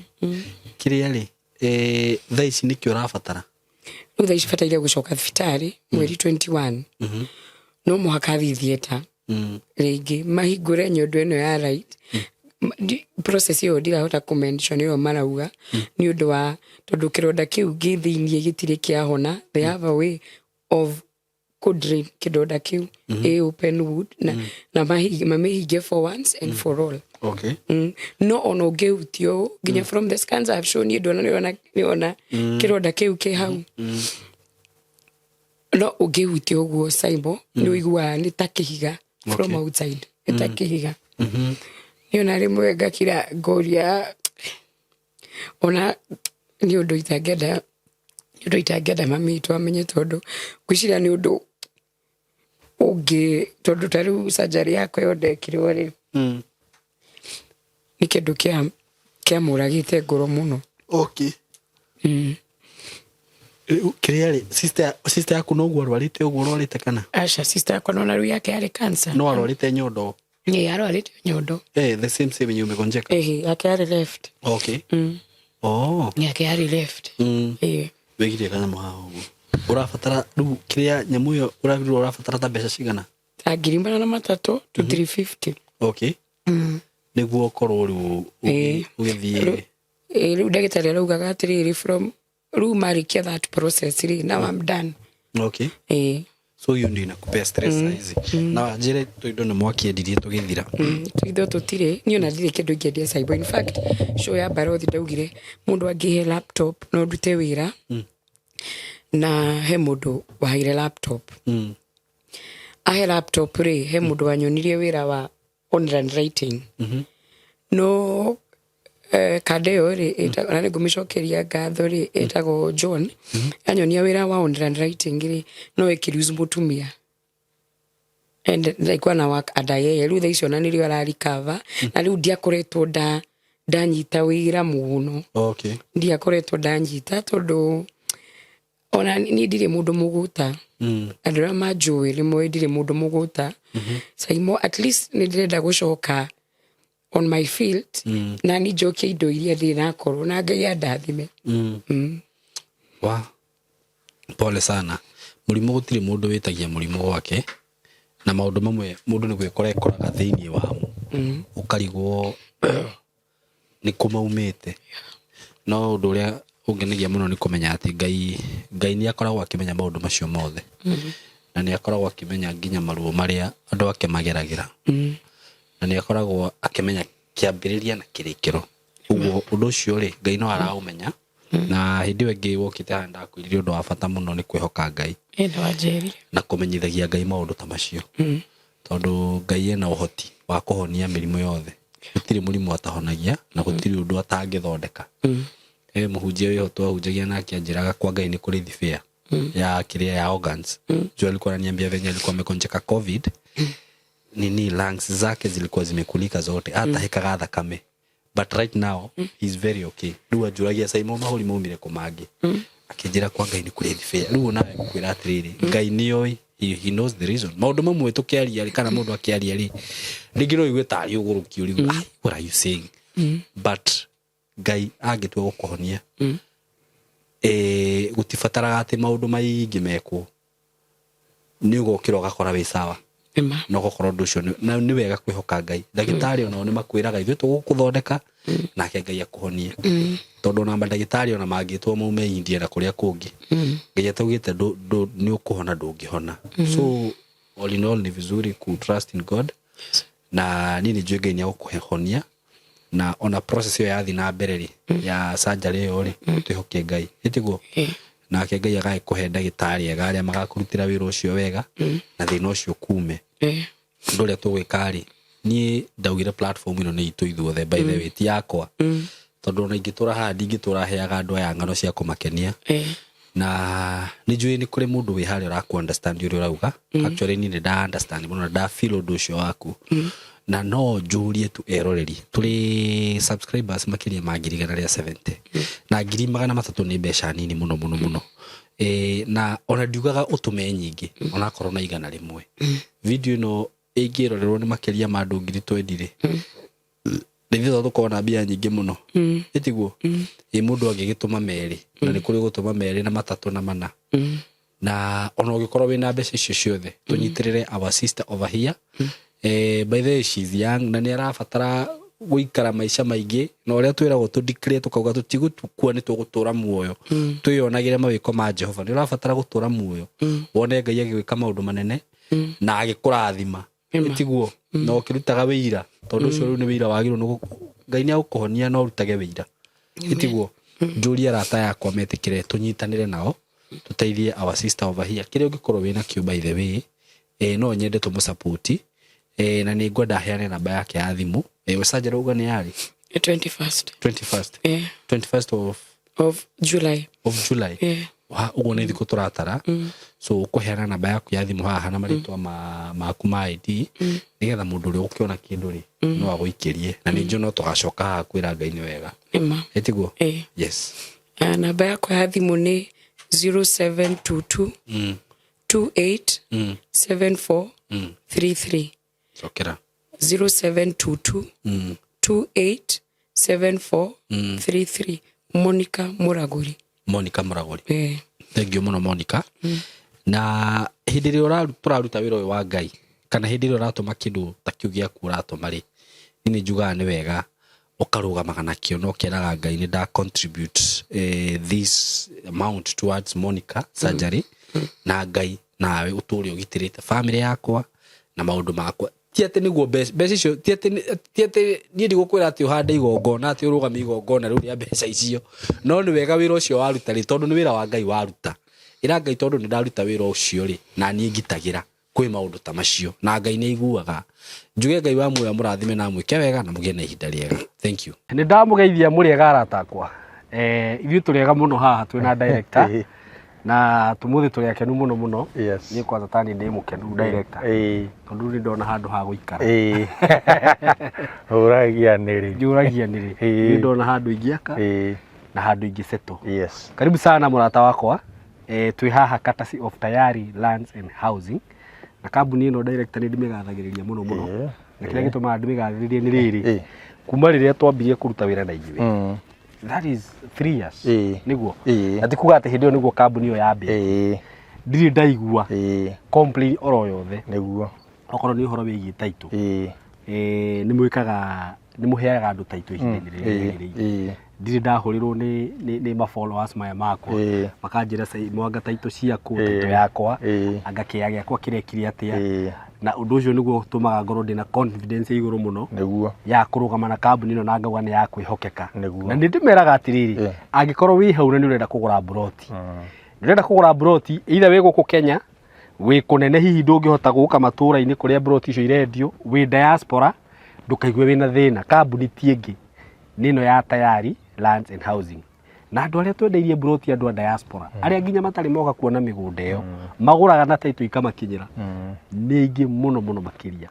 kĩrĩa rĩ, thaa ici nĩkĩo ũrabatara? Rĩu thaa ici bataire gũcoka thibitarĩ mweri 21. No mũhaka thiĩ theatre rĩngĩ, mahingũre nyondo ĩno ya right. Process ĩyo ndirahota kũmention ĩyo marauga nĩ ũndũ wa tondũ kĩronda kĩu gĩ thĩiniĩ gĩtirĩ kĩahona. They have a way of kũdrain kĩndonda kĩu, ĩ open wound, na mamĩhinge for once and for all. No ona ũngĩhutio ũũ, nginya from the scans I've shown you, ndona nĩona kĩronda kĩu kĩ hau. No ũngĩhutia ũguo, Simon, nĩ ũiguaga nĩ ta kĩhiga from outside, nĩ ta kĩhiga. Nĩ ona rĩmwe ngakira ngoria, ona nĩ ũndũ itangĩenda, nĩ ũndũ itangĩenda mami witũ amenye, tondũ ngwĩciria nĩ ũndũ ũngĩ, tondũ ta rĩu surgery yakwa ĩyo ndekirwo rĩ, nĩ kĩndũ kĩa kĩamũragĩte ngoro mũno. Rĩu kĩrĩa rĩ, sister yaku noguo arwarĩte ũguo ũrwarĩte kana? Aca, sister yakwa nona rĩu yake yarĩ cancer. No arwarĩte nyondo? Ĩ, arwarĩte nyondo. The same yenye umegonjeka? Ĩhĩ, yake yarĩ left. Oh. Oh. Yake yarĩ left. Ĩ. Wĩgirie kanyamũ haha ũguo. Ũrabatara rĩu kĩrĩa nyamũ ĩyo ũragĩrĩrwo ũrabatara ta mbeca cigana? Ta 300,000 to 350. Okay. Nĩguo ũkorwo rĩu ũgĩthiĩ. Rĩu ndagĩtarĩ araugaga atĩrĩrĩ, from rĩu marĩkia that process rĩ, now I'm done. Okay. So hiyo ndio inakupea stress mm. Hizi na njĩre tũindo nĩ mwakĩendirie tũgĩthira. Tũindo tũtirĩ, niĩ ona ndirĩ kĩndũ ingĩendia cyber. In fact, show ya Barothi ndaugire mũndũ angĩhe laptop no ndute wĩra, na he mũndũ waheire laptop. Ahe laptop rĩ, he mũndũ wanyonirie wĩra wa online writing. No kanda ĩyo rĩ, na nĩ ngũmĩcokeria ngatho rĩ, ĩtagwo John, anyonia wĩra wa online writing rĩ, no ĩkĩruse mũtumia and ndaikuwa na work under yeye. Rĩu thaa icio ona nĩrĩo ararikava, na rĩu ndiakoretwo ndanyita wĩra mũno. Ndiakoretwo ndanyita tondũ ona niĩ ndirĩ mũndũ mũgũta. Andũ arĩa manjũĩ nĩ moĩ ndirĩ mũndũ mũgũta. Saimo at least nĩ ndĩrenda gũcoka on my field, na ni njokie indo iria ndĩ nakorwo na Ngai andathime. Wa pole sana. Mũrimũ, gũtirĩ mũndũ wĩtagia mũrimũ gwake, na maũndũ mamwe mũndũ nĩ gwĩkora ekoraga thĩinĩ wamo, ũkarigwo nĩ kũ maumĩte. No ũndũ ũrĩa ũngenagia mũno nĩ kũmenya atĩ Ngai nĩ akoragwo akĩmenya maũndũ macio mothe, na nĩ akoragwo akĩmenya nginya maruo marĩa andũ ake mageragĩra, na nĩ akoragwo akĩmenya kĩambĩrĩria na kĩrĩkĩro. Ũguo ũndũ ũcio rĩ, Ngai no araũmenya. Na hĩndĩ ĩyo ĩngĩ wokĩte haha ndakwĩrire ũndũ wa bata mũno nĩ kwĩhoka Ngai. Ĩ nĩ wanjĩrire. Na kũmenyithagia Ngai maũndũ ta macio, tondũ Ngai ena ũhoti wa kũhonia mĩrimũ yothe. Gũtirĩ mũrimũ atahonagia na gũtirĩ ũndũ atangĩthondeka. He mũhunjia wĩho twahunjagia nake anjĩraga kwa Ngai nĩ kũrĩ thibĩa ya kĩrĩa ya organs. Juu alikuwa ananiambia venye alikuwa amegonjeka COVID, nini, lungs zake zilikuwa zimekulika zote, hata hekaga thakame, but right now he's very okay. Rĩu anjũragia, "Saimo, mahũri maumire kũ mangĩ?" Akĩnjĩra kwa Ngai nĩ kũrĩ thibĩa. Rĩu onawe ngũkwĩra atĩrĩrĩ, Ngai nĩoĩ, he knows the reason. Maũndũ mamwe tũkĩaria rĩ, kana mũndũ akĩaria rĩ, rĩngĩ no igue tarĩ ũgũrũki ũrigũ, "Ah, what are you saying?" But Ngai angĩtua gũkũhonia, gũtibataraga atĩ maũndũ maingĩ mekwo. Nĩ ũgokĩra ũgakora wĩ sawa. Ĩma. Na ũgakorwo ũndũ ũcio na nĩ wega kwĩhoka Ngai. Ndagĩtarĩ onao nĩ makwĩraga ithuĩ tũgũkũthondeka nake Ngai akũhonie, tondũ ona mandagĩtarĩ ona mangĩtwo maume India na kũrĩa kũngĩ, Ngai ataugĩte nĩ ũkũhona, ndũngĩhona. So all in all, ni vizuri ku trust in God, na niĩ nĩ njũĩ Ngai nĩ agũkũhonia, na ona process ĩyo yathi na mbere rĩ, ya surgery ĩyo rĩ, twĩhoke Ngai, ĩtiguo? Ĩ. Nake Ngai agagĩkũhe ndagĩtarĩ ega arĩa magakũrutĩra wĩra ũcio wega na thĩna ũcio kume. Ũndũ ũrĩa tũgwĩka rĩ, niĩ ndaugire platform ĩno nĩ itũ ithuothe, by the way, ti yakwa, tondũ ona ingĩtũra haha ndingĩtũra heaga andũ aya ng'ano cia kũmakenia. Na nĩ njũĩ nĩ kũrĩ mũndũ wĩ harĩa ũrakũ understand ũrĩa ũrauga. Actually, niĩ nĩ nda understand mũno na nda feel ũndũ ũcio waku, na no njũrie tu eroreri, tũrĩ subscribers makĩria ma 170,000, na 300,000 nĩ mbeca nini mũno mũno mũno. Na ona ndiugaga ũtũme nyingĩ, onakorwo na 100. Video ĩno ĩngĩrorerwo nĩ makĩria ma andũ 20,000 rĩ, nĩ ithuĩ tũkorwo na mbia nyingĩ mũno, ĩtiguo? Ĩ mũndũ angĩgĩtũma merĩ, na nĩ kũrĩ gũtũma merĩ na matatũ na mana, na ona ũngĩkorwo wĩna mbeca icio ciothe, tũnyitĩrĩre our sister over here. By the way, she's young na nĩ arabatara gũikara maica maingĩ, na ũrĩa twĩragwo tũ declare tũkauga tũtigũkua, nĩ tũgũtũra muoyo twĩyonagĩre mawĩko ma Jehova. Nĩ ũrabatara gũtũra muoyo wone Ngai agĩgwĩka maũndũ manene na agĩkũrathima, ĩtiguo? Na ũkĩrutaga wĩira, tondũ ũcio rĩu nĩ wĩira wagĩrĩirwo nĩ Ngai nĩ agũkũhonia na ũrutage wĩira, ĩtiguo? Njũrie arata yakwa metĩkĩre tũnyitanĩre nao tũteithie our sister over here. Kĩrĩa ũngĩkorwo wĩna kĩo, by the way, no nyende tũmũsupport, na nĩ ngwenda heane namba yake ya thimũ. Ũcanjara uga nĩ yarĩ? 21st. 21st? Yeah. 21st of? Of July. Of July. Yeah. Wa ũguo nĩ thikũ tũratara. So ũkũheana namba yaku ya thimũ haha na marĩtwa maku ma ID, nĩgetha mũndũ ũrĩa ũkĩona kĩndũ rĩ, no agũikĩrie, na nĩ njũĩ no tũgacoka haha kwĩra Ngai nĩ wega. Ĩma. Ĩtiguo? Ĩ. Yes. Namba yakwa ya thimũ nĩ 0722 28 74 33. Cokera. 0722 28 74 33, Monica Muraguri. Monica Mũragũri. Ĩĩ. Thank you mũno, Monica. Na hĩndĩ ĩrĩa tũraruta wĩra ũyũ wa Ngai, kana hĩndĩ ĩrĩa ũratũma kĩndũ ta kĩu gĩaku ũratũma rĩ, niĩ nĩ njugaga nĩ wega ũkarũgamaga nakĩo na ũkeraga Ngai nĩ nda contribute this amount towards Monica surgery, na Ngai nawe ũtũre ũgitĩrĩte family yakwa na maũndũ makwa. Ti atĩ nĩguo mbeca icio, ti atĩ niĩ ndigũkwĩra atĩ ũhande igongona, atĩ ũrũgame igongona rĩu rĩa mbeca icio, no nĩ wega wĩra ũcio waruta rĩ, tondũ nĩ wĩra wa Ngai waruta, ĩra Ngai, tondũ nĩ ndaruta wĩra ũcio rĩ, na niĩ ngitagĩra kwĩ maũndũ ta macio, na Ngai nĩ aiguaga. Njuge Ngai wa muoyo amũrathime na amwĩke wega na mũgĩe na ihinda rĩega. Thank you. Nĩ ndamũgeithia. Mũrĩ ega, arata akwa? Ithuĩ tũrĩ ega mũno. Haha twĩna director na tũmũthĩ tũrĩ akenu mũno mũno. Niĩ kwanza tani ndĩ mũkenu, director, tondũ nĩ ndona handũ ha gũikara. Ũragia nĩrĩ? Njũragia nĩrĩ. Nĩ ndona handũ ingĩaka na handũ ingĩsettle. Karibu sana, mũrata wakwa. Twĩ haha courtesy of Tayari Lands and Housing, na kambuni ĩno, director, nĩ ndĩmĩgathagĩrĩria mũno mũno. Na kĩrĩa gĩtũmaga ndĩmĩgathĩrĩrie nĩ rĩrĩ, kuma rĩrĩa twambirie kũruta wĩra na ithuĩ, that is 3 years, nĩguo? Na ti kuga atĩ hĩndĩ ĩyo nĩguo kambuni ĩyo yambĩtie, ndirĩ ndaigua complain oro yothe. Okorwo nĩ ũhoro wĩgiĩ title, nĩ mwĩkaga, nĩ mũheaga andũ title ihinda-inĩ rĩrĩa rĩagĩrĩire. Ndirĩ ndahũrĩrwo nĩ ma followers maya makwa makanjĩra, "Mwanga, title ciaku, title yakwa, anga kĩea gĩakwa kĩrekire atĩa?" Na ũndũ ũcio nĩguo ũtũmaga ngorwo ndĩna confidence ya igũrũ mũno ya kũrũgama na kambuni ĩno na ngauga nĩ ya kwĩhokeka. Na nĩ ndĩmeraga atĩrĩrĩ, angĩkorwo wĩ hau na nĩ ũrenda kũgũra mburoti, nĩ ũrenda kũgũra mburoti, either wĩ gũkũ Kenya, wĩ kũnene, hihi ndũngĩhota gũka matũra-inĩ kũrĩa mburoti icio irendio, wĩ diaspora, ndũkaigue wĩna thĩna. Kambuni ti ĩngĩ, nĩ ĩno ya Tayari Lands and Housing. Na andũ arĩa twendeirie mburoti, andũ a diaspora, arĩa nginya matarĩ moka kuona mĩgũnda ĩyo, magũraga na title ikamakinyĩra, nĩ aingĩ mũno mũno makĩria.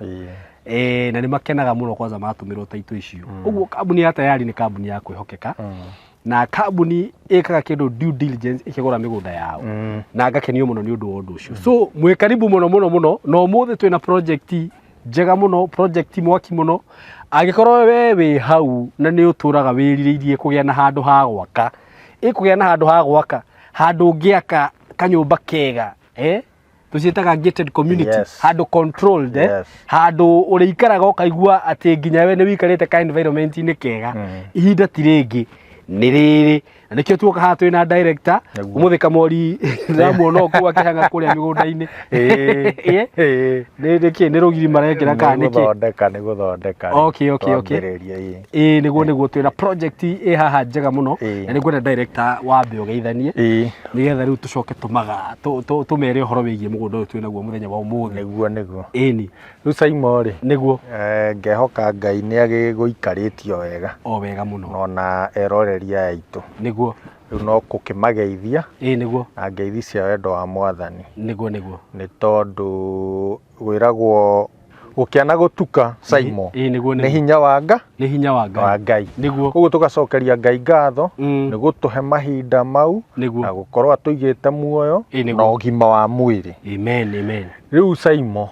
Na nĩ makenaga mũno kwanza matũmĩrwo title icio. Ũguo kambuni ya Tayari nĩ kambuni ya kwĩhokeka, na kambuni ĩkaga kĩndũ due diligence ĩkĩgũra mĩgũnda yao, na ngakenio mũno nĩ ũndũ wa ũndũ ũcio. So mwĩ karibu mũno mũno mũno. Na ũmũthĩ twĩna project njega mũno, project mwaki mũno. Angĩkorwo we wĩ hau na nĩ ũtũraga wĩrirĩirie kũgĩa na handũ ha gwaka, ĩ kũgĩa na handũ ha gwaka, handũ ũngĩaka kanyũmba kega, tũciĩtaga gated community, handũ controlled, handũ ũrĩikaraga ũkaigua atĩ nginya we nĩ wĩikarĩte ka environment-inĩ kega. Ihinda ti rĩngĩ, nĩ rĩrĩ, na nĩkĩo tuoka haha twĩna director. Ũmũthĩ kamori ndĩramuona o kũu akĩhang'a kũrĩa mĩgũnda-inĩ. Nĩ nĩkĩ, nĩ rũgiri marekĩra kana nĩkĩ? Gũthondeka, nĩ gũthondeka. Okay. Twambĩrĩria, ĩĩ. Ĩĩ, nĩguo twĩna project ĩ haha njega mũno. Na nĩ ngwenda director wambe ũgeithanie, nĩgetha rĩu tũcoke tũmaga tũmere ũhoro wĩgiĩ mũgũnda ũyũ twĩnaguo mũthenya wa ũmũthĩ. Nĩguo. Ĩni. Rĩu Saimo rĩ, Nĩguo. Ngehoka Ngai nĩ agĩgũikarĩtio wega. O wega mũno. Na ona eroreri aya aitũ. Rĩu no kũkĩmageithia Ĩĩ, nĩguo. na ngeithi cia wendo wa Mwathani. Nĩguo. Nĩ tondũ gwĩragwo gũkĩa na gũtuka, Saimo, Ĩĩ, nĩguo. nĩ Nĩguo hinya wa nga nĩ hinya wa Ngai. Wa Ngai. Koguo tũgacokeria Ngai ngatho nĩ gũtũhe mahinda mau na gũkorwo atũigĩte muoyo na ũgima wa mwĩrĩ. Amen, amen. Rĩu Saimo,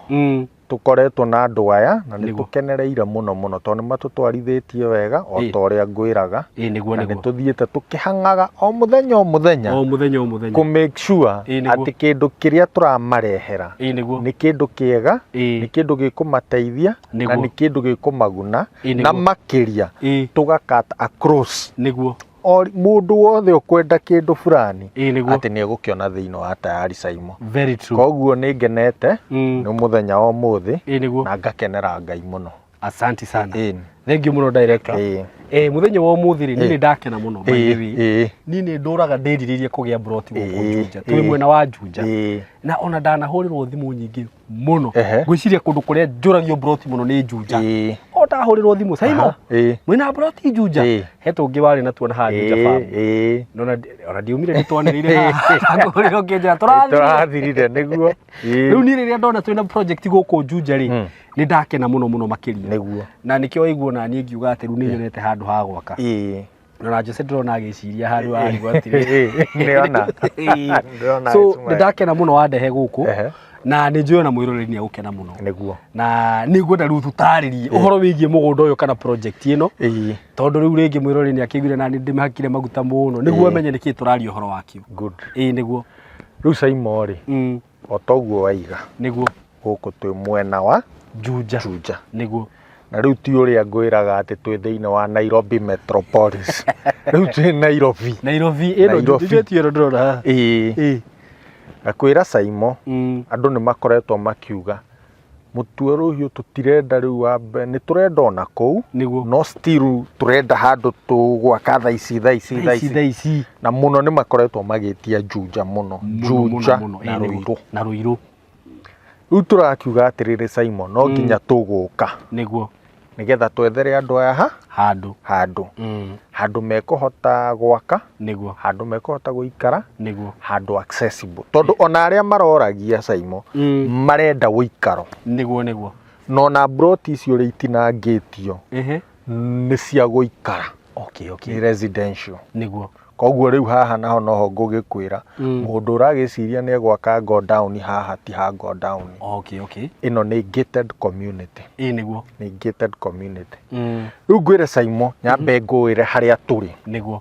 tũkoretwo na andũ aya na nĩ tũkenereire mũno mũno tondũ nĩ matũtwarithĩtie wega o ta ũrĩa ngwĩraga, na nĩ tũthiĩte tũkĩhang'aga o mũthenya o mũthenya O mũthenya o mũthenya kũ make sure atĩ kĩndũ kĩrĩa tũramarehera ĩĩ nĩguo nĩ kĩndũ kĩega, nĩ kĩndũ gĩkũmateithia na nĩ kĩndũ gĩkũmaguna, na makĩria tũga cut across o mũndũ wothe ũkwenda kĩndũ fulani atĩ nĩ egũkĩona thĩinĩ wa Tayari, Saimo. Very true. Koguo nĩ ngenete nĩ mũthenya wa ũmũthĩ ĩĩ nĩguo na ngakenera Ngai mũno. Asante sana. Ĩĩ. Thank you mũno, director. Mũthenya wa ũmũthĩ rĩ, niĩ nĩ ndakena mũno, by the way. Niĩ nĩ ndũraga ndĩrirĩirie kũgĩa mburoti gũkũ Juja. Twĩ mwena wa Juja, na ona ndanahũrĩrwo thimũ nyingĩ mũno. Ngwĩciria kũndũ kũrĩa njũragio mburoti mũno nĩ Juja. O ndahũrĩrwo thimũ, "Saimo, mwĩna mburoti Juja?" He tũngĩ warĩ natuo na haha Juja farm. Nona, ona ndiumire, nĩ twanĩrĩire haha, ndakũhũrĩra ũkĩnjĩra tũrathire. Tũrathirire, nĩguo. Rĩu niĩ rĩrĩa ndona twĩna project gũkũ Juja rĩ, nĩ ndakena mũno mũno makĩria. Na nĩkĩo waigua ona niĩ ngiuga atĩ rĩu nĩ nyonete handũ ha gwaka. Na Jose ndĩrona agĩciria handũ arigwo atĩrĩ. Nĩona. Ndĩrona So agĩcuma. nĩ ndakena mũno wandehe gũkũ. Na nĩ njũĩ ona mwĩroreri nĩ egũkena mũno. Nĩguo. Na nĩ ngwenda rĩu tũtarĩrie ũhoro wĩgiĩ mũgũnda ũyũ kana project ĩno. Tondũ rĩu rĩngĩ mwĩroreri nĩ akĩiguire na nĩ ndĩmĩhakire maguta mũno nĩguo amenye nĩkĩ tũraria ũhoro wakĩo. Good. Ĩĩ nĩguo. Rĩu Saimo rĩ, o toguo waiga, Nĩguo. Gũkũ twĩ mwena wa Juja. Juja. Nĩguo. Na rĩu ti ũrĩa ngwĩraga atĩ twĩ thĩinĩ wa Nairobi Metropolis. Rĩu twĩ Nairobi. Nairobi ĩno. Nairobi. Juja ti ĩno ndĩrona haha. Ĩĩ. Ngakwĩra Saimo, andũ nĩ makoretwo makiuga mũtue rũhiũ tũtirenda rĩu wambe nĩ tũrenda ona kũu. Nĩguo. No still tũrenda handũ tũgwaka thaa ici thaa ici thaa ici thaa ici. Na mũno nĩ makoretwo magĩtia Juja mũno. Juja na Ruiru. Na Ruiru. Rĩu tũrakiuga atĩrĩrĩ Simon, no nginya tũgũka. Nĩguo. Nĩgetha twethere andũ aya ha? Handũ. Handũ. Handũ mekũhota gwaka. Nĩguo. Handũ mekũhota gũikara. Nĩguo. Handũ accessible. Tondũ ona arĩa maroragia Simon, marenda ũikaro. Nĩguo, nĩguo. Na ona broti icio ũrĩa itinangĩtio, nĩ cia gũikara. Okay, okay. Nĩ residential. Nĩguo. Koguo rĩu haha naho noho ngũgĩkwĩra, mũndũ ũragĩciria nĩ egwaka go down haha ti ha go down. Okay, okay. Ĩno nĩ gated community. Ĩĩ nĩguo. Nĩ gated community. Rĩu ngwĩre Saimo, nyambe ngũĩre harĩa tũrĩ. Nĩguo.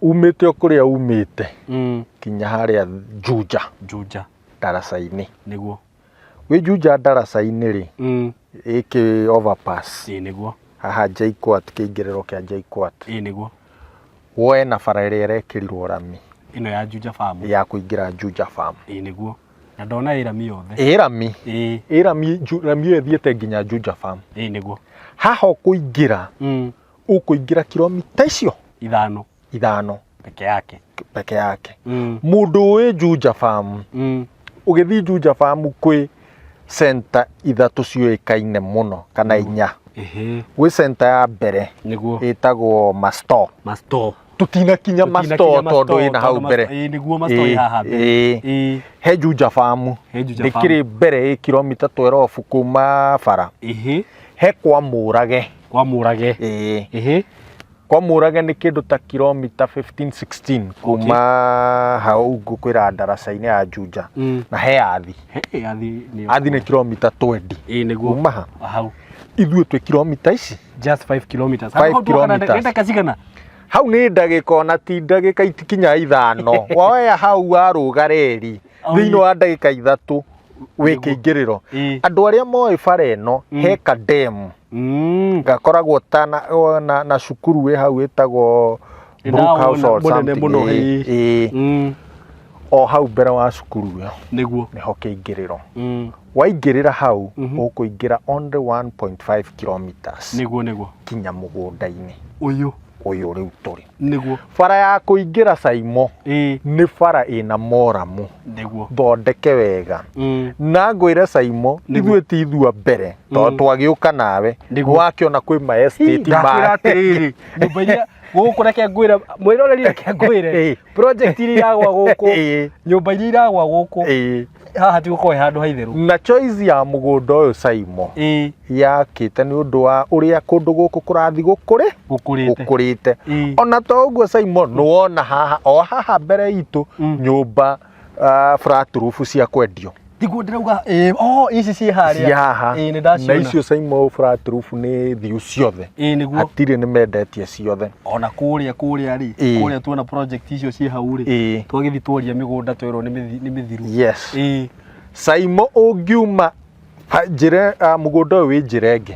Umĩte o kũrĩa umĩte, kinya harĩa Juja. Juja. Ndaraca-inĩ. Nĩguo. Wĩ Juja ndaraca-inĩ rĩ, ĩkĩ overpass. Ĩĩ nĩguo. Haha JKUAT, kĩingĩrĩro kĩa JKUAT. Ĩĩ nĩguo. Woe na bara ĩrĩa ĩrekĩrirwo rami. Ĩno ya Juja Farm. Ya kũingĩra Juja Farm. Ĩĩ nĩguo. Na ndona ĩ rami yothe. Ĩ rami. Ĩĩ. Ĩ rami, rami ĩyo ĩthiĩte nginya Juja Farm. Ĩĩ nĩguo. Haha ũkũingĩra, ũkũingĩra kilomita icio? Ithano. Ithano. Peke yake. Peke yake. Mũndũ ũĩ Juja Farm, ũgĩthiĩ Juja Farm kwĩ center ithatũ ciũĩkaine mũno kana inya. Gwĩ center ya mbere Nĩguo. ĩtagwo Masto. Masto. Tũtinakinya Masto tondũ ĩna hau mbere. Ĩĩ nĩguo Masto ĩ haha mbere. Ĩĩ. He Juja Farm. He Juja Farm. Ndĩkĩrĩ mbere ĩ kilomita 12 kuma bara. He kwa Mũrage. Kwa Mũrage. Ĩĩ. Kwa Mũrage nĩ kĩndũ ta kilomita 15, 16 kuma hau ngũkwĩra ndaraca-inĩ ya Juja. Na he Athi. He Athi nĩ Athi nĩ kilomita 20. Ĩĩ nĩguo. Kuma ha? Hau. Ithuĩ twĩ kilomita ici. Just 5 kilometers. 5 Hau tuoka na kilometers. ndagĩka cigana? Hau nĩ ndagĩka ona ti ndagĩka itikinya ithano. Woya hau warũga reri. Thĩinĩ wa ndagĩka ithatũ wĩ kĩingĩrĩro. Andũ arĩa moĩ bara ĩno, he kademu. Gakoragwo ta na cukuru wĩ hau ĩtagwo Nĩ Brook House or ndawona mũnene something. mũno, ĩĩ. Ĩĩ. O hau mbere wa cukuru ĩyo. Nĩguo. Nĩho kĩingĩrĩro. Waingĩrĩra hau, ũkũingĩra only 1.5 kilometers. Nĩguo, nĩguo. Kinya mũgũnda-inĩ. Ũyũ. Ũyũ rĩu tũrĩ. Nĩguo. Bara ya kũingĩra Saimo, nĩ bara ĩna moramu. Nĩguo. Thondeke wega. Na ngwĩre Saimo, ithuĩ ti ithuĩ a mbere, tondũ twagĩũka nawe, wakĩona kwĩ ma estate Ndakwĩra ma- atĩrĩrĩ, nyũmba iria gũkũ reke ngwĩre, mwĩroreri reke ngwĩre, project iria iragwa gũkũ, nyũmba iria iragwa gũkũ, haha ti gũkorwo he handũ haitherũ. Na choice ya mũgũnda ũyũ Saimo, yakĩte nĩ ũndũ wa ũrĩa kũndũ gũkũ kũrathiĩ gũkũrĩte. Ona to ũguo Saimo, nĩ wona haha, o haha mbere itũ, nyũmba, flat roof cia kwendio. Tiguo ndĩrauga, oh, ici ciĩ harĩa. Ciĩ haha. Ĩĩ, nĩ ndaciona. Na icio Saimo flat roof nĩ thiu ciothe. Ĩĩ, nĩguo. Hatirĩ nĩ mendetie ciothe. Ona kũrĩa rĩ, kũrĩa tuona project icio ciĩ hau rĩ, twagĩthiĩ tworia mĩgũnda twerwo nĩ mĩthiru. Yes. Saimo ũngiuma njĩra, mũgũnda ũyũ wĩ njĩra ĩngĩ.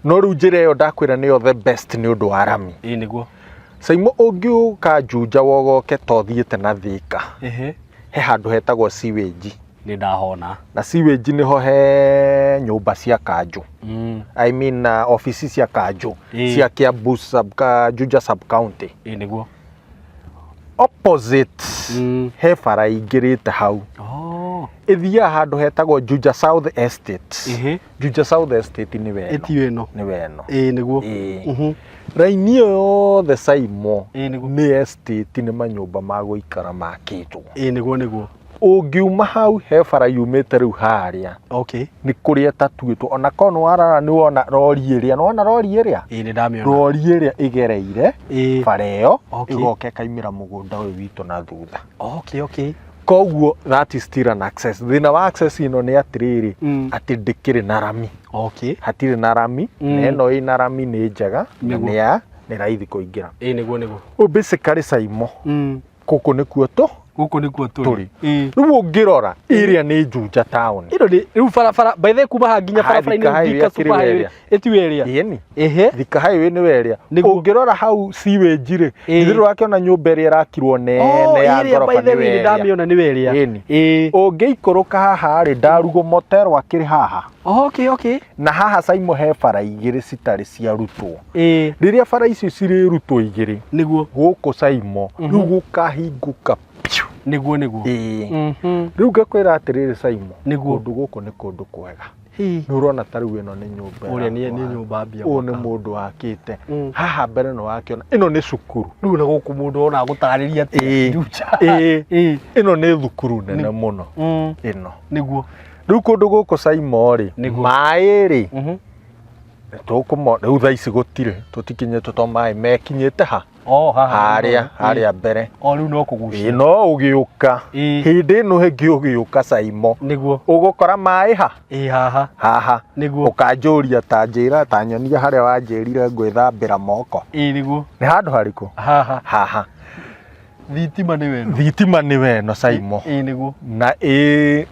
No rĩu njĩra ĩyo ndakwĩra nĩyo the best nĩ ũndũ wa rami. Ĩĩ, nĩguo. Saimo ũngĩũka Juja wogoke ta ũthiĩte na Thika. He handũ hetagwo sewage. Nĩ ndahona. Na sewage nĩho he nyũmba cia kanjũ. I mean, office cia kanjũ. Cia Kiambu sub, Juja sub county. Ĩĩ, nĩguo. Opposite, he bara ingĩrĩte hau. Ĩthiaga handũ hetagwo Juja South Estate. Juja South Estate nĩ weno. Ĩtio ĩno. Nĩ weno. Ĩĩ, nĩguo. Raini ĩyo yothe Saimo, Ĩĩ, nĩguo. nĩ estate, nĩ manyũmba ma gũikara makĩtwo. Ĩĩ, nĩguo, nĩguo. Ũngiuma hau he bara yumĩte rĩu harĩa. Nĩ kũrĩa ĩtatuĩtwo. Ona korwo nĩ warora nĩ wona rori ĩrĩa. Nĩ wona rori ĩrĩa? Ĩĩ, nĩ ndamĩona. Rori ĩrĩa ĩgereire bara ĩyo, ĩgoka ĩkaimĩra mũgũnda ũyũ witũ na thutha. Koguo that is still an access. Thĩna wa access ĩno nĩ atĩrĩrĩ, atĩ ndĩkĩrĩ na rami. Hatirĩ na rami. Na ĩno ĩna rami nĩ njega na nĩ raithi kũingĩra. Ĩĩ nĩguo nĩguo. Ũyũ basically Saimo, gũkũ nĩkuo tũ Gũkũ nĩkuo tũrĩ. Tũrĩ. Rĩu ũngĩrora ĩrĩa nĩ Juja town. Ĩno nĩ rĩu barabara, by the way, kuma haha nginya Ha, barabara-inĩ Thika Highway Thika akĩrĩ Super Highway werĩa. ĩtiwe ĩrĩa. Ĩni. Ehe. Thika Highway nĩ werĩa. Nĩguo. Ũngĩrora hau sewage rĩ, Ĩĩ. githĩ ndũrakĩona nyũmba ĩrĩa ĩrakirwo Oh, nene ya ĩrĩa ngoroba by the nĩ way nĩ werĩa. ndamĩona nĩ werĩa. Ĩni. Ĩĩ. Ũngĩikũrũka haha rĩ, Ndarugo Motel akĩrĩ haha. Okay, okay. Na haha Saimo he bara igĩrĩ citarĩ ciarutwo. Ĩĩ. Rĩrĩa bara icio cirĩrutwo igĩrĩ, Nĩguo. gũkũ Saimo rĩu gũkahingũka piũ. Nĩguo nĩguo. Ĩĩ. Rĩu ngakwĩra atĩrĩrĩ Saimo, Nĩguo. kũndũ gũkũ nĩ kũndũ kwega. Hii. Nĩ ũrona ta rĩu ĩno nĩ nyũmba Ũrĩa nĩ ĩrakwo nĩ haha. nyũmba mbia. Ũyũ nĩ gwaka. mũndũ wakĩte. Haha Haha mbere nĩ wakĩona ĩno nĩ cukuru. Rĩu na gũkũ mũndũ ona agũtarĩria atĩa. Ĩĩ. Juja. Ĩĩ. Ĩĩ. Ĩno nĩ thukuru nene mũno ĩno. Nĩguo. Rĩu kũndũ gũkũ Saimo rĩ, Nĩguo. maĩ rĩ, tũkũmo rĩu thaa ici gũtirĩ, tũtikinyĩte to maĩ mekinyĩte ha Oh, haha. harĩa harĩa mbere. O rĩu no Ĩĩ, kũgucia. no ũgĩũka Ĩĩ. hĩndĩ ĩno ĩngĩ ũgĩũka Saimo Nĩguo. ũgũkora maĩ ha Ĩĩ haha. haha. Nĩguo. Ũkanjũria ta njĩra ta nyonia harĩa wanjĩrire ngwĩthambĩra moko. Ĩĩ nĩguo. Nĩ handũ harĩkũ? Haha. Haha. Thitima nĩ weno. Thitima nĩ weno Saimo. Ĩĩ nĩguo. Na ĩ